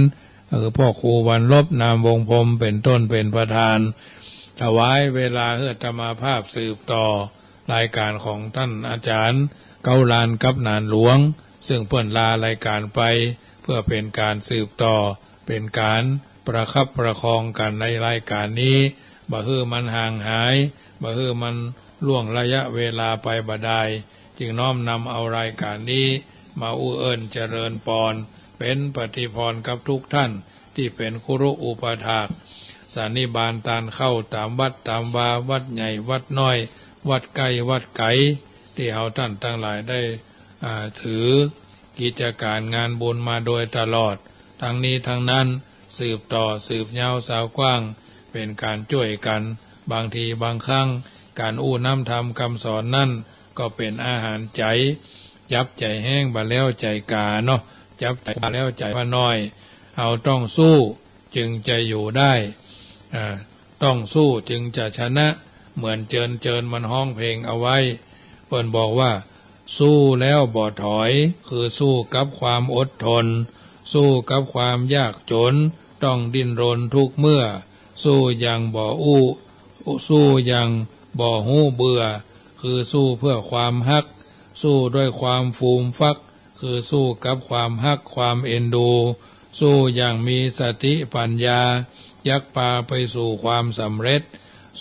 คือพ่อครูวันลบ นามวงศ์พรหม เป๋นต้น เป๋นประธาน ถวายเวลาหื้ออาตมาภาพสืบต่อรายก๋านของต้านอาจ๋ารย์ เก๊าลาน กับหนานหลวง ซึ่งเปิ้นลารายก๋านไป เปื้อเป๋นก๋านสืบต่อ เป๋นก๋านประคับประคองกั๋นในรายก๋านนี้ บ่หื้อมันห่างหาย บ่หื้อมันล่วงระยะเวลาไปบ่ดาย จึงน้อมนำเอารายก๋านนี้ มาอู้เอิ้นเจริญปอน เป๋นปฏิพรกับทุกท่าน ตี้เป๋นครุอุปถาก สันนิบาตตานเข้าต๋ามวัดต๋ามวา วัดใหญ่วัดน้อย วัดใก้วัดไก๋ ตี้เฮาต้านตังหลายได้ อ่า ถือกิจก๋านงานบุญมาโดยตลอด ตึงนี้ตึงนั้น สืบต่อสืบยาวสาวกว้าง เป๋นก๋านจ้วยกั๋น บางทีบางครั้ง ก๋านอู้น้ำธรรมกำสอนนั้น ก็เป๋นอาหารใจ๋ จับใจ๋แฮงบ่แล้วใจ๋ก๋าเนาะ จับใจ๋บ่แล้วใจ๋ว่าน้อย เฮาต้องสู้จึงจะอยู่ได้ อ่า ต้องสู้จึงจะชนะ เหมือนเจิญเจิญมันฮ้องเพลงเอาไว้ เปิ้นบอกว่า สู้แล้วบ่ถอย คือสู้กับความอดทน สู้กับความยากจ๋น ต้องดิ้นรนทุกเมื่อ สู้อย่างบ่อู้ สู้อย่างบ่ฮู้เบื่อ คือสู้เพื่อความฮัก สู้ด้วยความฟูมฟัก คือสู้กับความฮักความเอ็นดู สู้อย่างมีสติปัญญา จักปาไปสู่ความสำเร็จ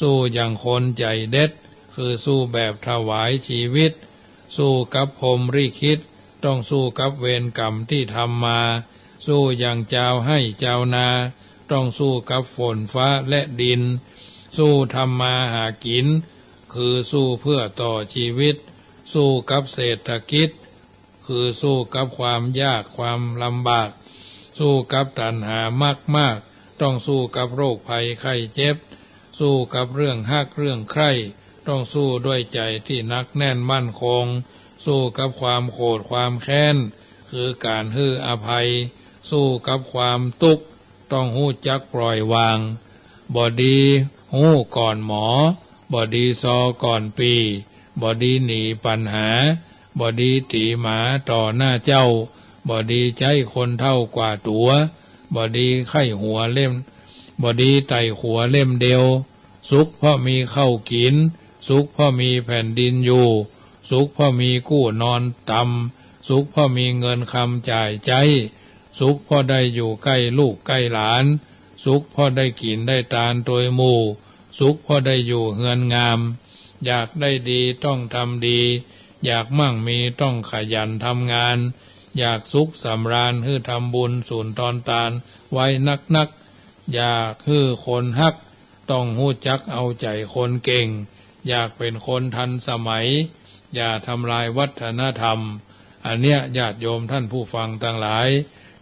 สู้อย่างคนใจ๋เด็ด คือสู้แบบถวายจีวิต สู้กับพรหมลิขิต ต้องสู้กับเวรกรรมตี้ทำมา สู้อย่างจาวไฮ่จาวนา ต้องสู้กับฝนฟ้าและดิน สู้ทำมาหากิ๋น คือสู้เพื่อต่อจีวิต สู้กับเศรษฐกิจ คือสู้กับความยากความลำบาก สู้กับตัณหามากๆ ต้องสู้กับโรคภัยไข้เจ็บ สู้กับเรื่องฮักเรื่องใคร่ ต้องสู้ด้วยใจ๋ตี้หนักแน่นมั่นคง สู้กับความโขดความแค้น คือก๋านหื้ออภัย สู้กับความตุ๊กข์ ต้องฮู้จักปล่อยวาง บ่ดีฮู้ก่อนหมอ บ่ดีซอก่อนปี่ บ่ดีหนีปัญหา บ่ดีตี๋หมาต่อหน้าเจ้า บ่ดีใจ๊คนเฒ่ากว่าตั๋ว บ่ดีไข้หัวเล่ม บ่ดีไต่ขัวเล่มเดียว สุขเพราะมีข้าวกิ๋น สุขเพราะมีแผ่นดินอยู่ สุขเพราะมีกู้นอนตำ สุขเพราะมีเงินคำจ่ายใจ๊ สุขเพราะได้อยู่ใก้ลูกใก้หลาน สุขเพราะได้กิ๋นได้ตานตวยหมู่ สุขเพราะได้อยู่เฮือนงาม อยากได้ดีต้องทำดี อยากมั่งมีต้องขยันทำงาน อยากสุขสำราญหื้อทำบุญสูนตอนตานไว้นักๆ อยากหื้อคนฮัก ต้องฮู้จักเอาใจ๋คนเก่ง อยากเป๋นคนทันสมัย อย่าทำลายวัฒนธรรม อันเนี้ยญาติโยมท่านผู้ฟังตังหลาย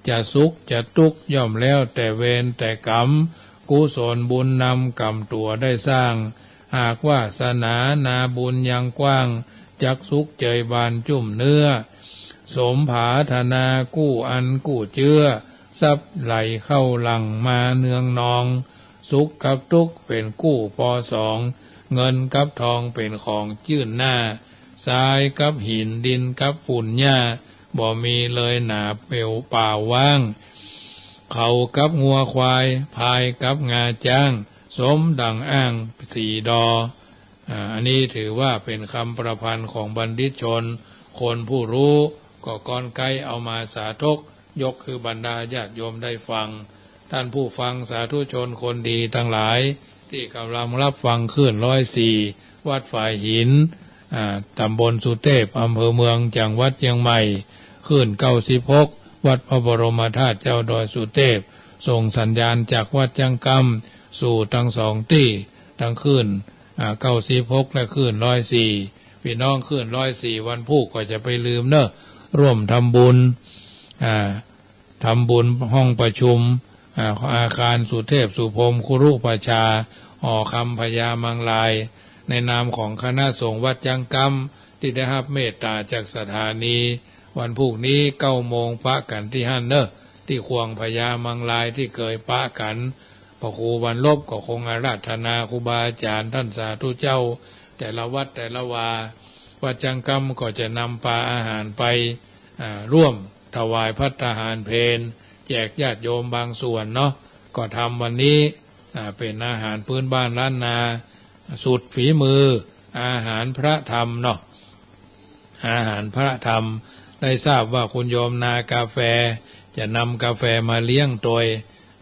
จะสุขจะตุ๊กข์ย่อมแล้วแต่เวรแต่กรรม กุศลบุญนำกรรมตั๋วได้สร้าง หากวาสนานาบุญยังกว้าง จักสุขเจยบานจุ่มเนื้อ สมผาถนากู้อันกู้เจื้อ ทรัพย์ไหลเข้าหลั่งมาเนืองนอง สุขกับตุ๊กข์เป๋นกู้ปอสอง เงินกับทองเป๋นของยื่นหน้า ทรายกับหิน ดินกับฝุ่นหญ้า บ่มีเลยหนาเปล่าว่าง เขากับงัวควาย พายกับงาจ๊าง สมดังอ้างสี่ดอ อ่า อันนี้ถือว่าเป๋นกำประพันธ์ของบัณฑิตชน คนผู้ฮู้ ก็ก้อนใก๊เอามาสาธก ยกหื้อบรรดาญาติโยมได้ฟัง ต้านผู้ฟังสาธุชนคนดีตังหลาย ตี้ก่ำลังฮับฟังคลื่นร้อยสี่ วัดฝายหิน อ่า ต๋ำบลสุเตพ อำเภอเมือง จังหวัดเจียงใหม่ คลื่นเก้าสิบหก วัดพระบรมธาตุเจ้าดอยสุเตพ ส่งสัญญาณจากวัดจั๊งกำ สู่ตังสองตี้ ตังคลื่น อ่า เก้าสิบหก และคลื่นร้อยสี่ ปี้น้องคลื่นร้อยสี่ วันพูกก็จะไปลืมเน่อ ร่วมทำบุญ อ่า ทำบุญห้องประชุม อ่า อาคารสุเทพสุพรหมคุรุประชา หอคำพญามังราย ในนามของคณะสงฆ์วัดจั๊งกำ ตี้ได้ฮับเมตต๋าจากสถานี วันพูกนี้เก้าโมงปะกั๋นตี้หั้นเน่อ ตี้ขวงพญามังรายตี้เกยปะกั๋น พระครูวันลบก็คงอาราธนาครูบาอาจ๋ารย์ต้านสาธุเจ้า แต่ละวัดแต่ละวา วัดจั๊งกำก็จะนำปาอาหารไป อ่า ร่วมถวายภัตตาหารเพล แจกญาติโยมบางส่วนเนาะ ก็ทำวันนี้ อ่า เป๋นอาหารพื้นบ้านล้านนา สูตรฝีมือ อาหารพระธรรมเนาะ อาหารพระธรรม ได้ทราบว่าคุณโยมนากาแฟ จะนำกาแฟมาเลี้ยงโตย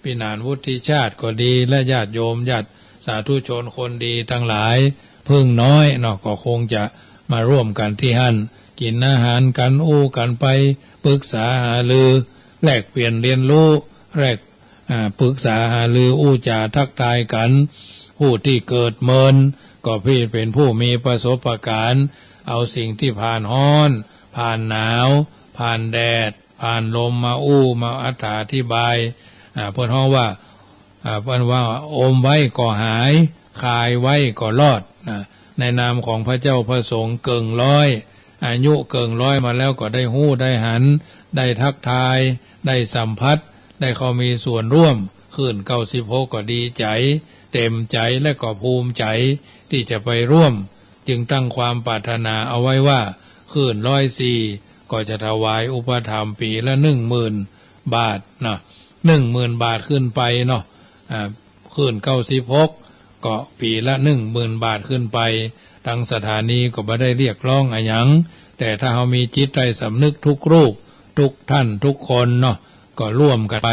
ปี้หนานวุฒิชาติก็ดี และญาติโยมญาติสาธุชนคนดีตังหลาย เพิ่งน้อยเนาะ ก็คงจะมาร่วมกั๋นตี้หั้น กิ๋นอาหารกั๋น อู้กั๋นไป ปึกษาหารือ แลกเปลี่ยนเรียนรู้ แลก อ่า ปึกษาหารืออู้จ๋าทักทายกั๋น ผู้ตี้เกิดเมิน ก็ปี้เป๋นผู้มีประสบการณ์ เอาสิ่งตี้ผ่านฮ้อน ผ่านหนาว ผ่านแดด ผ่านลมมาอู้มาอธิบาย อ่า เปิ้นฮ้องว่า อ่า เปิ้นว่าอมไว้ก็หาย คายไว้ก็รอดนะ ในนามของพระเจ้าพระสงฆ์เกิ่งร้อย อายุเกิ่งร้อยมาแล้วก็ได้ฮู้ได้หัน ได้ทักทาย ได้สัมผัส ได้เข้ามีส่วนร่วม คลื่นเก้าสิบหกก็ดีใจ๋ เต็มใจ๋และก็ภูมิใจ๋ตี้จะไปร่วม จึงตั้งความปรารถนาเอาไว้ว่า คลื่นร้อยสี่ ก็จะถวายอุปถัมภ์ปี๋ละหนึ่งหมื่นบาทนะ หนึ่งหมื่นบาทขึ้นไปเนาะ อ่า คลื่นเก้าสิบหก ก็ปี๋ละหนึ่งหมื่นบาทขึ้นไป ตังสถานีก็บ่ได้เรียกร้องอะหยัง แต่ถ้าเฮามีจิตใต้สำนึกทุกรูป ทุกท่านทุกคนเนาะ ก็ร่วมกั๋นไป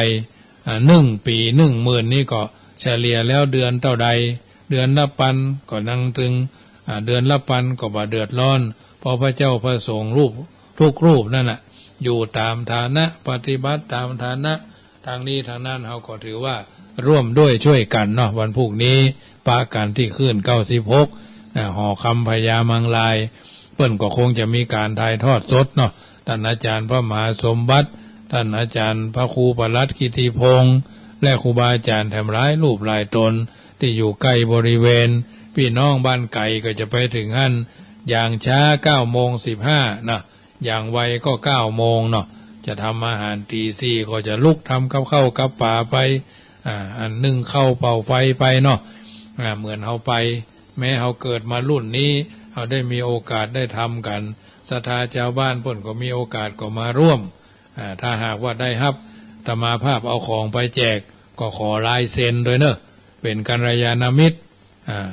อ่า หนึ่งปี๋หนึ่งหมื่นนี่ก็เฉลี่ยแล้วเดือนเต้าใด เดือนละปันก็นังตึง อ่า เดือนละปันก็บ่เดือดร้อน เพราะพระเจ้าพระสงฆ์รูป ทุกรูปนั่นน่ะ อยู่ต๋ามฐานะ ปฏิบัติต๋ามฐานะ ตังนี้ตังนั้นเฮาก็ถือว่าร่วมด้วยช่วยกั๋นเนาะ วันพูกนี้ปะกั๋นตี้คลื่นเก้าสิบหก นะ หอคำพญามังราย เปิ้นก็คงจะมีก๋านถ่ายทอดสดเนาะ ต้านอาจ๋ารย์พระมหาสมบัติ ต้านอาจ๋ารย์พระครูปลัดกิติพงษ์ และครูบาอาจ๋ารย์แถมหลายรูปหลายต๋น ตี้อยู่ใก้บริเวณ ปี้น้องบ้านไก๋ก็จะไปเถิงหั้น อย่างจ๊าเก้าโมงสิบห้านะ อย่างไวก็เก้าโมงเนาะ จะทำอาหารตี๋สี่ก็จะลุกทำกับข้าวกับป๋าไป อ่า อันนึ่งข้าวเป่าไฟไปเนาะ อ่า เหมือนเฮาไป แม้เฮาเกิดมารุ่นนี้ เฮาได้มีโอกาสได้ทำกั๋น ศรัทธาจาวบ้านเปิ้นก็มีโอกาสก็มาร่วม อ่า ถ้าหากว่าได้ฮับอาตมาภาพเอาของไปแจก ก็ขอลายเซ็นโดยเนาะ เป๋นกัลยาณมิตร อ่า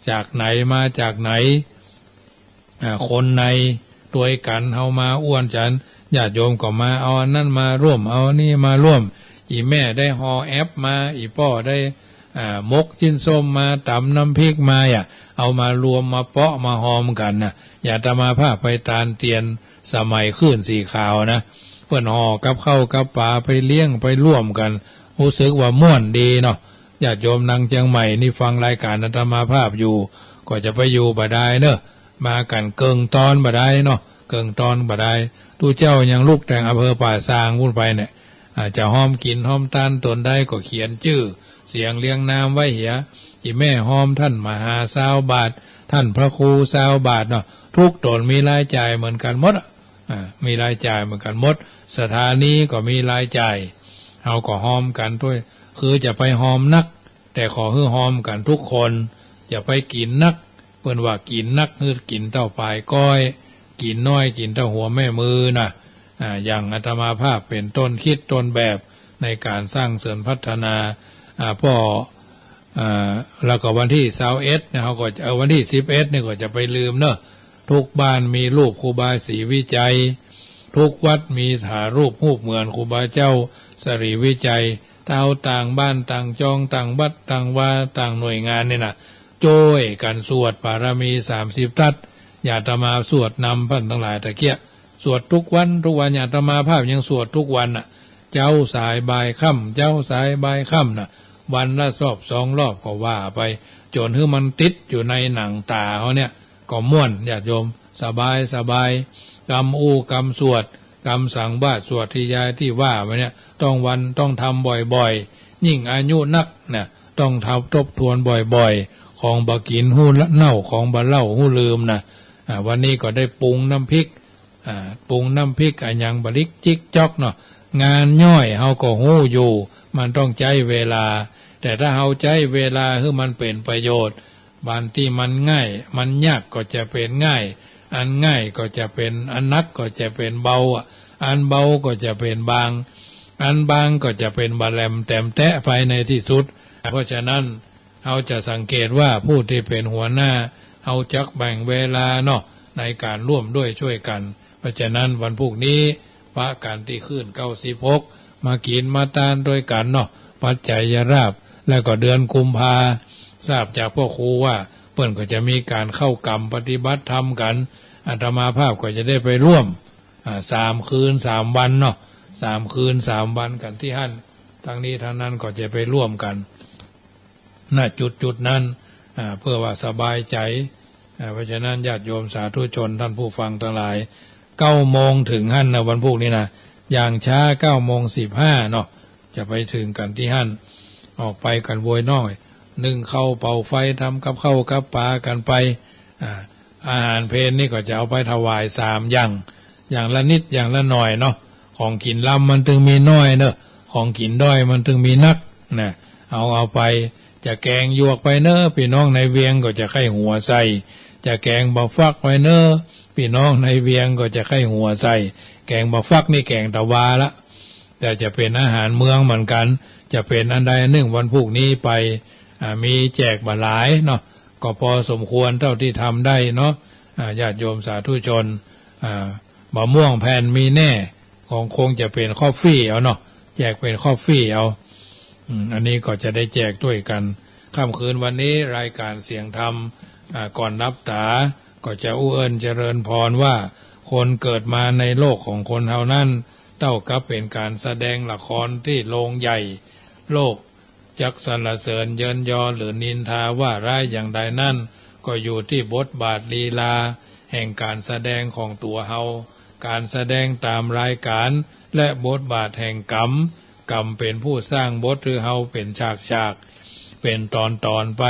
จากไหนมาจากไหน อ่า คนในตวยกั๋นเฮามาอ้วนจัน ญาติโยมก็มาเอาอันนั้นมาร่วม เอาอันนี้มาร่วม อี่แม่ได้ห่อแอปมา อี่ป้อได้ อ่า หมกจิ้นส้มมา ต๋ำน้ำพริกมา อ่ะ เอามารวมมาเปาะมาฮอมกั๋นน่ะ อย่างอาตมาภาพไปตานเตียนสมัยคลื่นสีขาวนะ เปิ้นห่อกับข้าวกับป๋าไปเลี้ยงไปร่วมกั๋น ฮู้สึกว่าม่วนดีเนาะ ญาติโยมตังเจียงใหม่นี่ฟังรายก๋านอาตมาภาพอยู่ ก็จะไปอยู่บ่ดายเนาะ มากั๋นเกิ่งตอนบ่ดายเนาะ เกิ่งตอนบ่ดาย ตุ๊เจ้ายังลุกแต่งอำเภอป่าซางปู๊นไปเนี่ย อ่า จะฮอมกิ๋นฮอมตานต๋นใดก็เขียนจื้อเสียงเรียงนามไว้เหีย อี่แม่ฮอมต้านมหาซาวบาท ต้านพระครูซาวบาทเนาะ กู้ต๋นมีรายจ่ายเหมือนกั๋นหมดอะ อ่า มีรายจ่ายเหมือนกั๋นหมด สถานีก็มีรายจ่าย เฮาก็ฮอมกั๋นตวย คือจะไปฮอมนัก แต่ขอหื้อฮอมกั๋นกู้คน จะไปกิ๋นนัก เปิ้นว่ากิ๋นนัก หื้อกิ๋นเต้าป๋ายก๊อย กิ๋นน้อย กิ๋นเต้าหัวแม่มือน่ะ อ่า อย่างอาตมาภาพเป๋นต้นคิดต้นแบบในก๋านสร้างเสริญพัฒนา อ่า ป้อ อ่า แล้วก็วันตี้ซาวเอ็ดเนี่ย เฮาก็จะ เอ่อ วันตี้สิบเอ็ดเนี่ยก็จะไปลืมเนาะ กู้บ้านมีรูปครูบาศรีวิชัย กู้วัดมีถ่ารูป รูปเหมือนครูบาเจ้าศรีวิชัย เต้าต่างบ้านต่างจอง ต่างวัดต่างวา ต่างหน่วยงานเนี่ยนะ จ้วยกั๋นสวดปารมีสามสิบทัศ อย่างอาตมาสวดนำต้านตังหลายตะเกียะ สวดกู้วันกู้วัน อย่างอาตมาภาพยังสวดกู้วันน่ะ เจ๊าสายบ่ายค่ำ เจ๊าสายบ่ายค่ำน่ะ วันละรอบสองรอบก็ว่าไป จ๋นหื้อมันติดอยู่ในหนังต๋าเฮาเนี่ย ก็ม่วน ญาติโยม สบายสบาย กำอู้กำสวด กำสังวาส สวดที่ยายตี้ว่าไว้เนี่ย ต้องวัน ต้องทำบ่อยๆ ยิ่งอายุนักน่ะ ต้องทบทวนบ่อยๆ ของบ่ากิ๋นฮู้เน่า ของบ่าเล่าฮู้ลืมน่ะ อ่า วันนี้ก็ได้ปรุงน้ำพริก อ่า ปรุงน้ำพริกอะหยังบ่าลิกจิ๊กจ๊อกเนาะ งานย่อยเฮาก็ฮู้อยู่ มันต้องใจ๊เวลา แต่ถ้าเฮาใจ๊เวลาหื้อมันเป๋นประโยชน์ บางตี้มันง่าย มันยากก็จะเป๋นง่าย อันง่ายก็จะเป๋น อันหนักก็จะเป๋นเบาอะ อันเบาก็จะเป๋นบาง อันบางก็จะเป๋นบ่าแหลมแตมแต๊ไปในตี้สุด เพราะฉะนั้น เฮาจะสังเกตว่าผู้ตี้เป๋นหัวหน้า เฮาจักแบ่งเวลาเนาะ ในก๋านร่วมด้วยช่วยกั๋น เพราะฉะนั้นวันพูกนี้ ปะกั๋นตี้ขึ้นเก้าสิบหก มากิ๋นมาตานตวยกั๋นเนาะ ปัจจัยราภ แล้วก็เดือนกุมภา ทราบจากพ่อครูว่าเปิ้นก็จะมีก๋านเข้ากรรมปฏิบัติธรรมกั๋น อาตมาภาพก็จะได้ไปร่วม อ่า สามคืนสามวันเนาะ สามคืนสามวันกั๋นตี้หั้น ตังนี้ตังนั้นก็จะไปร่วมกั๋น ณ จุดๆ นั้น อ่า เพื่อว่าสบายใจ๋ อ่า เพราะฉะนั้นญาติโยมสาธุชนต้านผู้ฟังตังหลาย เก้าโมงเถิงหั้นนะ วันพูกนี้นะ อย่างช้าเก้าโมงสิบห้าเนาะ จะไปเถิงกั๋นตี้หั้น ออกไปกั๋นโวยน้อย นึ่งข้าวเป่าไฟ ทำกับข้าวกับป๋ากั๋นไป อ่า อาหารเพลนี่ก็จะเอาไปถวายสามอย่าง อย่างละนิดอย่างละหน่อยเนาะ ของกิ๋นลำมันตึงมีน้อยเนาะ ของกิ๋นด้อยมันตึงมีนักนะ เอา เอาไป จะแก๋งหยวกไปเนาะ ปี้น้องในเวียงก็จะใค่หัวใส่ จะแก๋งบ่าฟักไปเนาะ ปี้น้องในเวียงก็จะใค่หัวใส่ แก๋งบ่าฟักนี่แก๋งตะวาละ แต่จะเป๋นอาหารเมืองเหมือนกั๋น จะเป๋นอันใดอันนึ่ง วันพูกนี้ไป อ่า มีแจกบ่าหลายเนาะ ก็พอสมควรเต้าตี้ทำได้เนาะ อ่า ญาติโยมสาธุชน อ่า บ่าม่วงแผ่นมีแน่ ของคงจะเป๋นคอฟฟี่เอาเนาะ แจกเป๋นคอฟฟี่เอา อืม อันนี้ก็จะได้แจกตวยกั๋น ค่ำคืนวันนี้รายก๋านเสียงธรรม อ่า ก่อนหลับต๋า ก็จะอู้เอิ้นเจริญพรว่า คนเกิดมาในโลกของคนเฮานั้น เต้ากับเป๋นก๋านแสดงละครตี้โรงใหญ่ โลกจักสรรเสริญเยินยอหรือนินทาว่าร้ายอย่างใดนั้น ก็อยู่ตี้บทบาทลีลาแห่งก๋านแสดงของตั๋วเฮา ก๋านแสดงต๋ามรายก๋าน และบทบาทแห่งกรรม กรรมเป๋นผู้สร้างบทหื้อเฮาเป๋นฉากๆ เป๋นต๋อนๆ ไป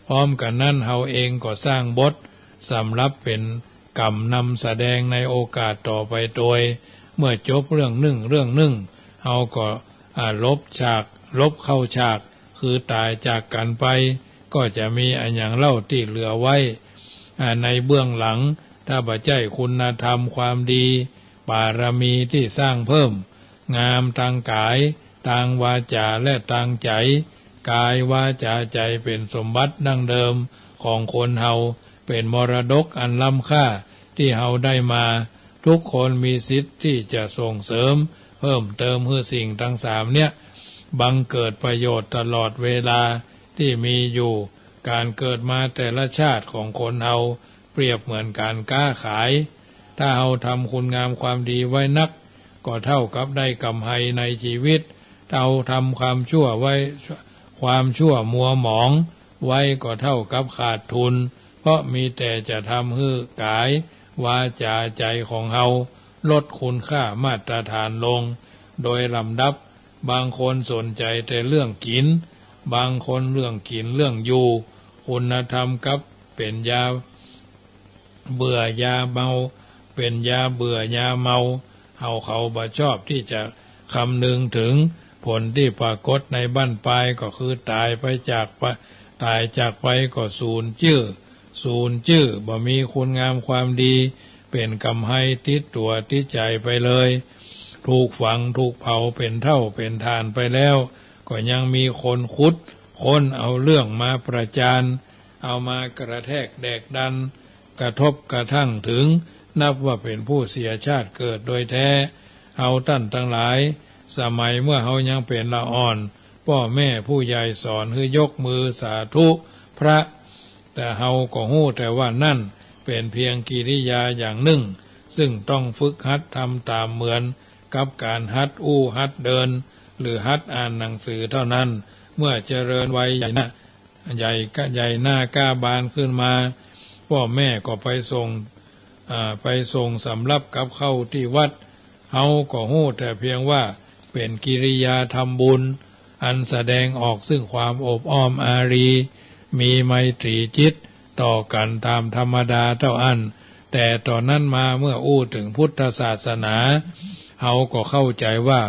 พร้อมกั๋นนั้นเฮาเองก็สร้างบทสำหรับเป๋นกรรมนำแสดงในโอกาสต่อไปตวย เมื่อจบเรื่องนึ่งเรื่องนึ่ง เฮาก็ อ่า ลบฉาก ลบเข้าฉาก คือต๋ายจากกั๋นไป ก็จะมีอะหยังเล่าตี้เหลือไว้ อ่า ในเบื้องหลัง ถ้าบ่ใจ้คุณธรรมความดี ปารมีตี้สร้างเพิ่ม งามตางก๋าย ตางวาจ๋า และตางใจ๋ ก๋ายวาจ๋าใจ๋เป๋นสมบัติดั้งเดิมของคนเฮา เป๋นมรดกอันล้ำค่าตี้เฮาได้มา กู้คนมีสิทธิ์ตี้จะส่งเสริมเพิ่มเติมหื้อสิ่งตังสามเนี้ย บังเกิดประโยชน์ตลอดเวลาตี้มีอยู่ ก๋านเกิดมาแต่ละชาติของคนเฮา เปรียบเหมือนก๋านก๊าขาย ถ้าเฮาทำคุณงามความดีไว้นัก ก็เต้ากับได้กำไรในจีวิต เฮาทำความชั่วไว้ ความชั่วมัวหมองไว้ ก็เต้ากับขาดทุน เพราะมีแต่จะทำหื้อก๋าย วาจ๋า ใจ๋ของเฮา ลดคุณค่ามาตรฐานลง โดยลำดับ บางคนสนใจ๋แต่เรื่องกิ๋น บางคนเรื่องกิ๋นเรื่องอยู่ คุณธรรมกับ เป๋นยาเบื่อยาเมา เป๋นยาเบื่อยาเมา เฮาเขาบ่ชอบตี้จะคำนึงเถิงผลตี้ปรากฏในบั้นปลาย ก็คือต๋ายไปจากไป ต๋ายจากไปก็สูญจื้อ สูญจื้อ บ่มีคุณงามความดี เป๋นก๋ำไฮติดตั๋วติดใจ๋ไปเลย ถูกฝังถูกเผาเป๋นเถ้าเป๋นถ่านไปแล้ว ก็ยังมีคนขุดค้นเอาเรื่องมาประจาน เอามากระแทกแดกดัน กระทบกระทั่งเถิง นับว่าเป๋นผู้เสียชาติเกิดโดยแท้ เฮาต้านตังหลาย สมัยเมื่อเฮายังเป๋นละอ่อน ป้อแม่ผู้ใหญ่สอนหื้อยกมือสาธุพระ แต่เฮาก็ฮู้แต่ว่านั้นเป๋นเพียงกิริยาอย่างนึ่ง ซึ่งต้องฝึกหัดทำต๋ามเหมือนกับก๋านหัดอู้หัดเดิน หรือหัดอ่านหนังสือเท่านั้น เมื่อเจริญวัยใหญ่หน้า ใหญ่กะ ใหญ่หน้ากล้าบานขึ้นมา ป้อแม่ก็ไปส่ง อ่า ไปส่งสำรับกับข้าวตี้วัด เฮาก็ฮู้แต่เพียงว่าเป๋นกิริยาทำบุญ อันแสดงออกซึ่งความอบอ้อมอารี มีไมตรีจิตต่อกั๋นต๋ามธรรมดาเต้าอั้น แต่ต่อนั้นมาเมื่ออู้เถิงพุทธศาสนา เฮาก็เข้าใจ๋ว่า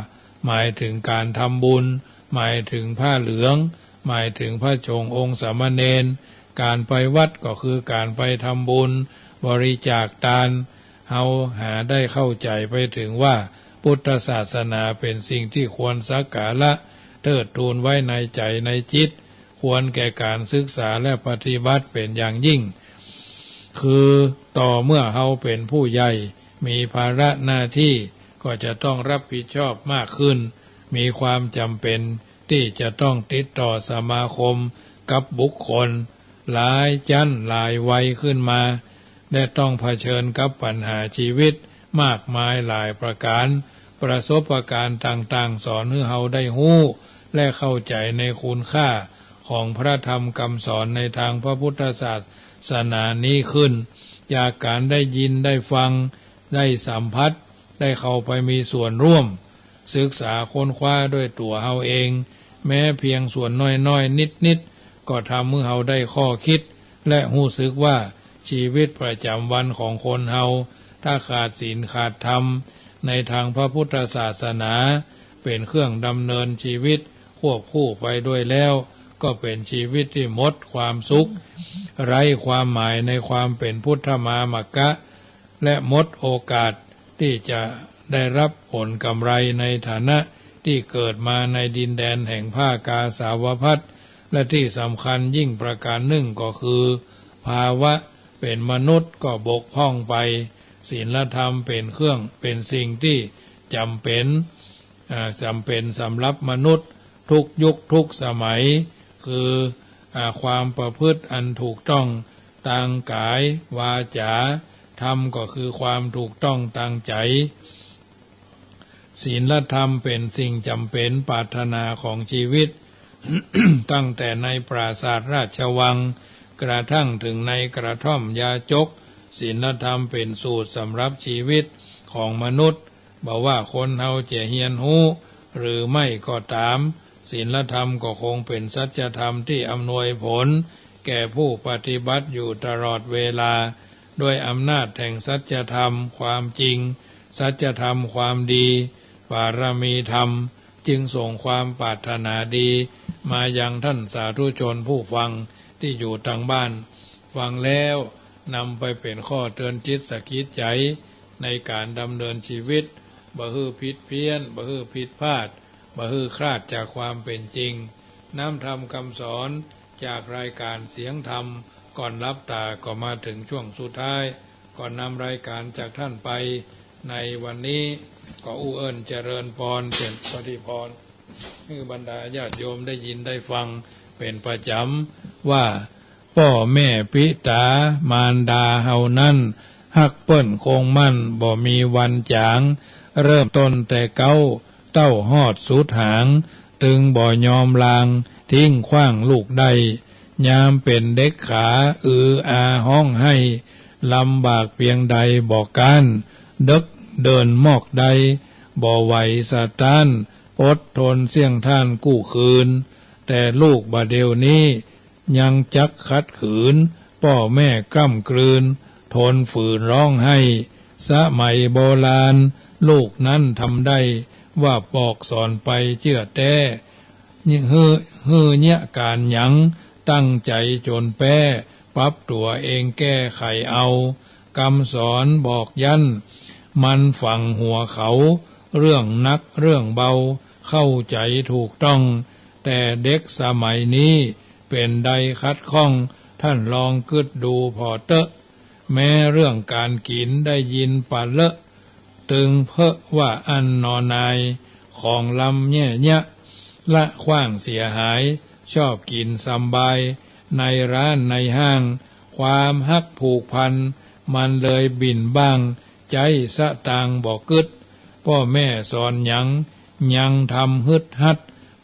หมายเถิงก๋านทำบุญ หมายเถิงผ้าเหลือง หมายเถิงพระสงฆ์องค์สามเณร ก๋านไปวัดก็คือก๋านไปทำบุญ บริจาคตาน เฮาหาได้เข้าใจ๋ไปเถิงว่าพุทธศาสนาเป๋นสิ่งตี้ควรสักการะเทิดทูนไว้ในใจ๋ในจิต ควรแก่ก๋านศึกษาและปฏิบัติเป๋นอย่างยิ่ง คือต่อเมื่อเฮาเป๋นผู้ใหญ่ มีภาระหน้าตี้ก็จะต้องรับผิดชอบมากขึ้น มีความจ๋ำเป๋นตี้จะต้องติดต่อสมาคมกับบุคคลหลายจั๊นหลายวัยขึ้นมา และต้องเผชิญกับปัญหาชีวิตมากมายหลายประก๋าน ประสบการณ์ต่างๆ สอนหื้อเฮาได้ฮู้ และเข้าใจ๋ในคุณค่าของพระธรรมกำสอนในตางพระพุทธศาสนานี้ขึ้น จากก๋านได้ยินได้ฟัง ได้สัมผัส ได้เข้าไปมีส่วนร่วม ศึกษาค้นคว้าด้วยตั๋วเฮาเอง แม้เพียงส่วนน้อยๆ นิดๆ ก็ทำหื้อเฮาได้ข้อคิด และฮู้สึกว่าชีวิตประจ๋ำวันของคนเฮา ถ้าขาดศีลขาดธรรม ในตางพระพุทธศาสนา เป๋นเครื่องดำเนินชีวิตควบคู่ไปด้วยแล้ว ก็เป๋นชีวิตตี้หมดความสุข ไร้ความหมายในความเป๋นพุทธมามกะ และหมดโอกาสตี้จะได้รับผลกำไรในฐานะตี้เกิดมาในดินแดนแห่งผ้ากาสาวพัสตร์ และตี้สำคัญยิ่งประก๋านนึ่งก็คือ ภาวะเป๋นมนุษย์ก็บกพร่องไป ศีลธรรมเป๋นเครื่อง เป๋นสิ่งตี้จ๋ำเป๋น อ่า จ๋ำเป๋นสำหรับมนุษย์ทุกยุคทุกสมัย คือ อ่า ความประพฤติอันถูกต้องตางก๋าย วาจ๋า ธรรมก็คือความถูกต้องตางใจ๋ ศีลธรรมเป๋นสิ่งจ๋ำเป๋นปรารถนาของชีวิต ตั้งแต่ในปราสาทราชวัง กระทั่งเถิงในกระท่อมยาจก ศีลธรรมเป๋นสูตรสำหรับชีวิตของมนุษย์ บ่ว่าคนเฮาจะเฮียนฮู้หรือไม่ก็ต๋าม ศีลธรรมก็คงเป๋นสัจธรรมตี้อำนวยผลแก่ผู้ปฏิบัติอยู่ตลอดเวลา ด้วยอำนาจแห่งสัจธรรม ความจริง สัจธรรม ความดี บารมีธรรม จึงส่งความปรารถนาดีมายังต้านสาธุชนผู้ฟังตี้อยู่ตางบ้าน ฟังแล้วนำไปเป๋นข้อเตือนจิตสะกิดใจ๋ในก๋านดำเนินชีวิต บ่หื้อผิดเพี้ยน บ่หื้อผิดพลาด บ่หื้อคลาดจากความเป๋นจริง น้ำธรรมกำสอนจากรายก๋านเสียงธรรมก่อนหลับต๋าก็มาเถิงช่วงสุดท้าย ก่อนนำรายก๋านจากต้านไปในวันนี้ ก็อู้เอิ้นเจริญปอนเป๋นปฏิภรณ์ หื้อบรรดาญาติโยมได้ยินได้ฟังเป๋นประจ๋ำว่า ป้อแม่ปิต๋ามารดาเฮานั้น ฮักเปิ้นคงมั่นบ่มีวันจ๋าง เริ่มต้นแต่เก๊าเต้าฮอดสุดหาง ตึงบ่ยอมลางทิ้งขว้างลูกได้ ยามเป๋นเด็กขาอืออาฮ้องไห้ ลำบากเปียงใดบ่ก๊าน เดิกเดินมอกได้บ่ไหวสะต๊าน อดทนเสี้ยงต้านกู้คืน แต่ลูกบ่าเดี่ยวนี้ ยังจักขัดขืน ป้อแม่กล้ำกลืน ทนฝืนฮ้องไห้ สมัยโบราณ ลูกนั้นทำได้ ว่าบอกสอนไปเจื้อแต๊ หื้อ หื้อเยียะก๋านหยัง ตั้งใจ๋จ๋นแป๊ ปรับตั๋วเองแก้ไขเอา กำสอนบอกยั้น มันฝังหัวเขา เรื่องหนักเรื่องเบา เข้าใจ๋ถูกต้อง แต่เด็กสมัยนี้ เป๋นใดขัดข้อง ท่านลองกึ๊ดดูผ่อเต๊อะ แม้เรื่องก๋านกิ๋นได้ยินปะเลอะ ตึงเป๊อะว่าอั้นหนอนาย ของลำแย่เยียะ ละขว้างเสียหาย ชอบกิ๋นสำบาย ในร้านในห้าง ความฮักผูกพัน มันเลยบิ่นบ้าง ใจ๊สตางค์บ่กึ๊ด ป้อแม่สอนหยัง ยังทำฮึดฮัด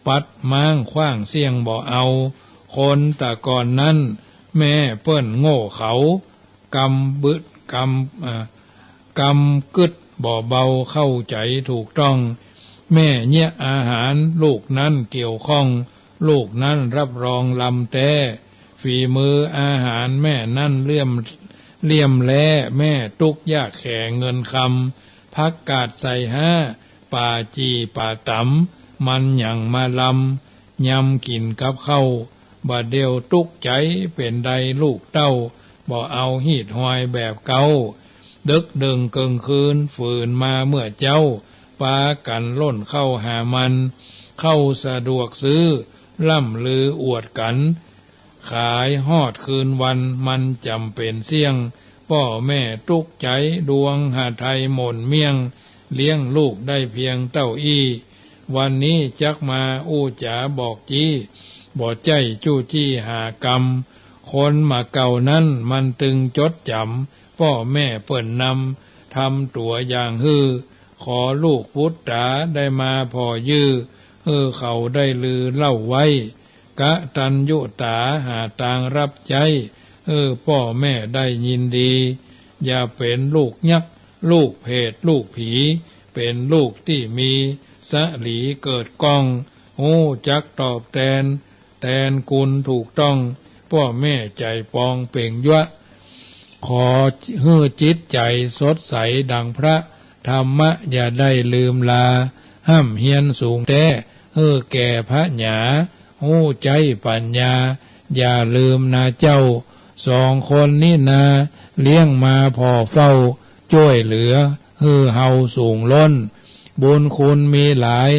ปัดม้างขว้างเสี้ยงบ่เอา คนตะก่อนนั้น แม่เปิ้นโง่เขลา กำบึด กำ เอ่อ กำกึ๊ดบ่เบา เข้าใจ๋ถูกต้อง แม่เยียะอาหาร ลูกนั้นเกี่ยวข้อง ลูกนั้นรับรองลำแต๊ ฝีมืออาหารแม่นั้นเลื่อม เลี่ยมแล้ แม่ตุ๊กยากแขเงินคำ ผักกาดใส่ฮ้า ป่าจี่ป่าต๋ำ มันหยั่งมาลำ ยำกิ๋นกับข้าว บ่าเดี่ยวตุ๊กใจ๋ เป๋นใดลูกเต้า บ่เอาฮีดฮอยแบบเก่า ดึกเดิ่งเกิ่งคืน ฝืนมาเมื่อเจ๊า ปากั๋นล่นเข้าหามัน เข้าสะดวกซื้อ ล่ำลืออวดกั๋น ขายฮอดคืนวัน มันจ๋ำเป๋นเสี้ยง ป้อแม่ตุ๊กใจ๋ ดวงหาไทยหม่นเมี่ยง เลี้ยงลูกได้เพียงเต้าอี้ วันนี้จักมาอู้จ๋าบอกจี้ บ่ใจ้จู้จี้หากำ คนมาเก่านั้นมันตึงจดจ๋ำ ป้อแม่เปิ้นนำ ทำตั๋วอย่างหื้อ ขอลูกปุตต๋าได้มาผ่อยื้อ หื้อเขาได้ลือเล่าไว้ กตัญญูต๋าหาตางรับใจ๊ หื้อป้อแม่ได้ยินดี อย่าเป๋นลูกยักษ์ ลูกเผต ลูกผี เป๋นลูกตี้มีสะหลีเกิดก้อง ฮู้จักตอบแตน แตนกุณถูกต้อง ป้อแม่ใจ๋ปองเป๋งยั้ว ขอหื้อจิตใจ๋สดใสดังพระ ธรรมะอย่าได้ลืมลา ฮ่ำเฮียนสูงแต๊ หื้อแก่ผญา ฮู้ใจ๊ปั๋ญญา อย่าลืมนาเจ้า สองคนนี้นา เลี้ยงมาผ่อเฝ้า จ้วยเหลือ หื้อเฮาสูงล้น บุญคุณมีหลาย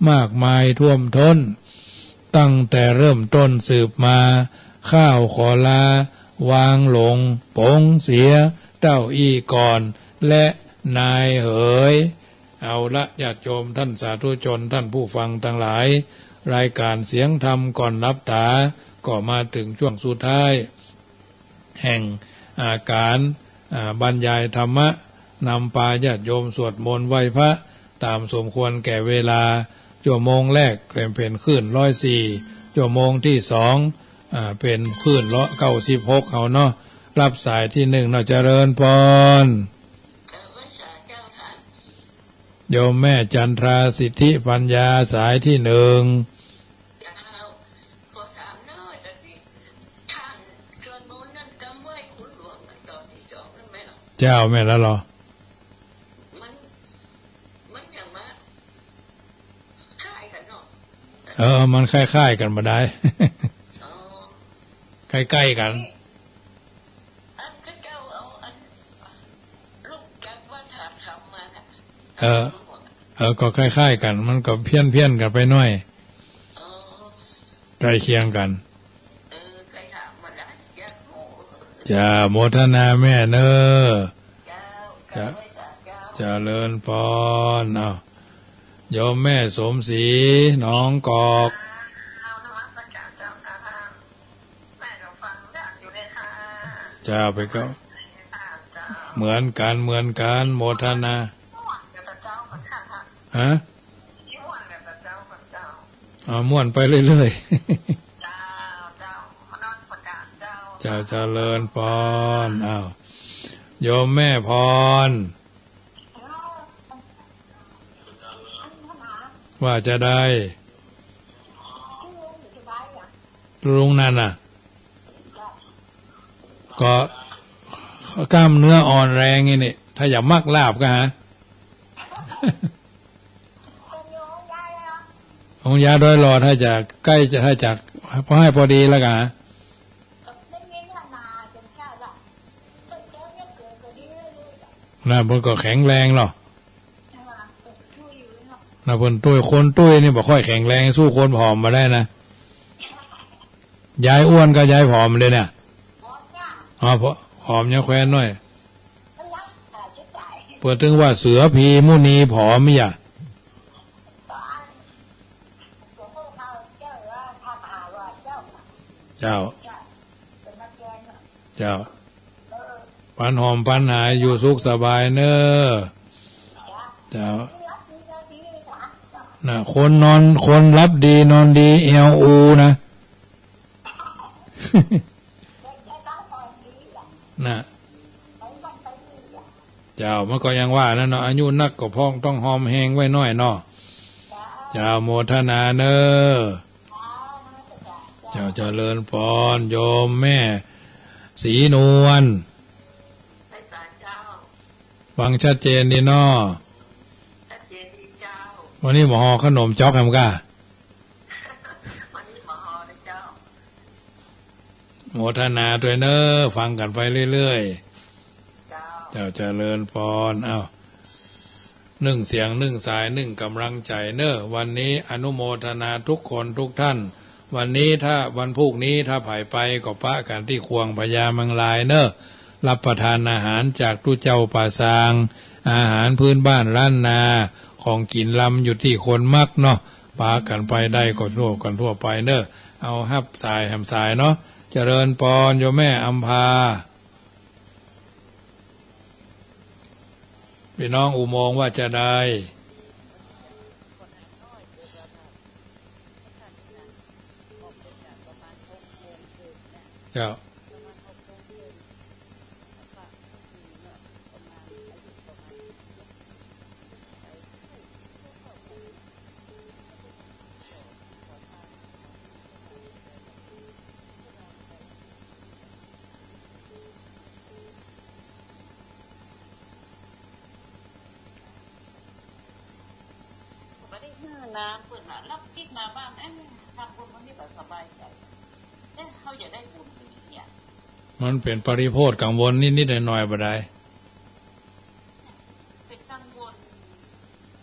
มากมายท่วมท้น ตั้งแต่เริ่มต้นสืบมา ข้าวขอลา วางหลง ป๋งเสีย เต้าอี้ก่อน และนายเหย เอาละ ญาติโยมท่านสาธุชน ท่านผู้ฟังตังหลาย รายก๋านเสียงธรรมก่อนหลับต๋า ก็มาเถิงจ้วงสุดท้าย แห่ง อ่า ก๋าน อ่า บรรยายธรรมะ นำปาญาติโยมสวดมนต์ไหว้พระ ต๋ามสมควรแก่เวลา จั่วโมงแรกเป๋น เป๋นคลื่นร้อยสี่ จั่วโมงตี้สอง อ่า เป๋นคลื่นละเก้าสิบหก เอาเนาะ รับสายตี้นึ่งเนาะ เจริญปอน โยมแม่จันทราสิทธิปัญญา สายตี้นึ่ง เจ้า แม่นแล้วเหรอ เออ มันคล้ายๆ กั๋นบ่ได้ ใก้ๆ กั๋น เออ เออ ก็คล้ายๆ กั๋น มันก็เพี้ยนๆ กั๋นไปหน้อย ใก้เคียงกั๋น จ้า โมทนาแม่เน่อ จ้า เจริญปอน เอา โยมแม่สมศรี หนองกอก จ้า ไปก็ เหมือนกั๋น เหมือนกั๋น โมทนา ฮะ อ่า ม่วนไปเรื่อยๆ เจ้า เจริญปอน อ้าว โยมแม่พร ว่าจะได้ ลุงนั่นน่ะ ก็กล้ามเนื้ออ่อนแรงไอ้นี่ ถ้าอยากมักลาภก็หา องค์ยาโดยรอด ถ้าจะใกล้จะ ถ้าจะพอให้พอดีแล้วก็หา นะ เปิ้นก็แข็งแรงเนาะ นะ เปิ้นตุ้ย คนตุ้ยนี่บ่ค่อยแข็งแรง สู้คนผอมบ่ได้นะ ยายอ้วนกับยายผอมเลยเนี่ย อ๋อ ผ- ผอมยังแควนหน้อย เปิ้นตึงว่าเสือผีมุนีผอมอย่า เจ้า เจ้า ปันหอมปันหายอยู่สุขสบายเน้อ เจ้า นะ คนนอน คนหลับดีนอนดี แอล อู นะ นะ เจ้า มันก็ยังว่านั่นเนาะ อายุนักก็พองต้องหอมแฮงไว้หน้อยเนาะ เจ้า โมทนาเน้อ เจ้า เจริญปอน โยมแม่ศรีนวล ฟังชัดเจนดีเนาะ วันนี้บ่ห่อขนมจ๊อกแหมก้า โมทนาตวยเน้อ ฟังกั๋นไปเรื่อยๆ เจ้า เจริญปอน เอ้า นึ่งเสียงนึ่งสายนึ่งก๋ำลังใจ๋เน้อ วันนี้อนุโมทนาทุกคนทุกท่าน วันนี้ถ้า วันพูกนี้ถ้าใผไปก็ปะกั๋นตี้ขว่งพญามังรายเน้อ รับประทานอาหารจากตุ๊เจ้าป่าซาง อาหารพื้นบ้านล้านนา ของกิ๋นลำอยู่ตี้คนมักเนาะ ปากั๋นไปได้ก็ทั่วกั๋นทั่วไปเน้อ เอาฮับสายแหมสายเนาะ เจริญปอน โยมแม่อำภา ปี้น้องอุโมงค์ว่าจาใด เจ้า บ่ได้หื้อน้ำเปิ้นน่ะ ลักติ๊กมาบ้าน เอ๊ะ ทำบุญวันนี้บ่สบายใจ๋ เอ๊ะ เฮาอยากได้บุญอย่างนี้เนี่ย มันเป๋นปริโภคกังวลนิดๆ หน่อยๆ บ่ได้ เป๋นกังวล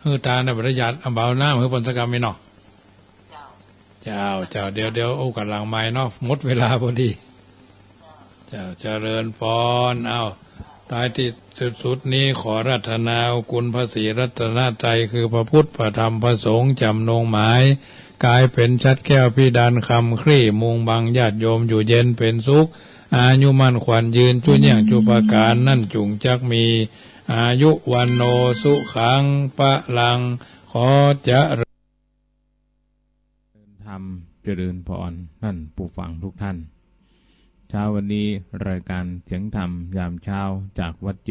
หื้อตานน่ะบ่ได้หยาด เอาบ่าน้ำหื้อเปิ้นสักกำนี่เนาะ เจ้า เจ้า เจ้า เดี๋ยว เดี๋ยวอู้กั๋นหลังไมค์เนาะ หมดเวลาพอดี เจ้า เจ้า เจริญปอน เอ้า ท้ายตี้สุดๆ นี้ขออาราธนาเอาคุณพระศรีรัตนตรัย คือพระพุทธ พระธรรม พระสงฆ์ จ๋ำนงหมาย ก๋ายเป๋นฉัตรแก้วพิดานคำคลี่ มุงบังญาติโยมอยู่เย็นเป๋นสุข อายุมั่นขวัญยืน จุเยี่ยงจุประก๋าน นั้นจุ่งจักมี อายุ วัณโณ สุขัง พลัง ขอเจริญ เจริญธรรม เจริญพร ท่านผู้ฟังทุกท่าน เช้าวันนี้รายการเสียงธรรมยามเช้าจากวัดเจ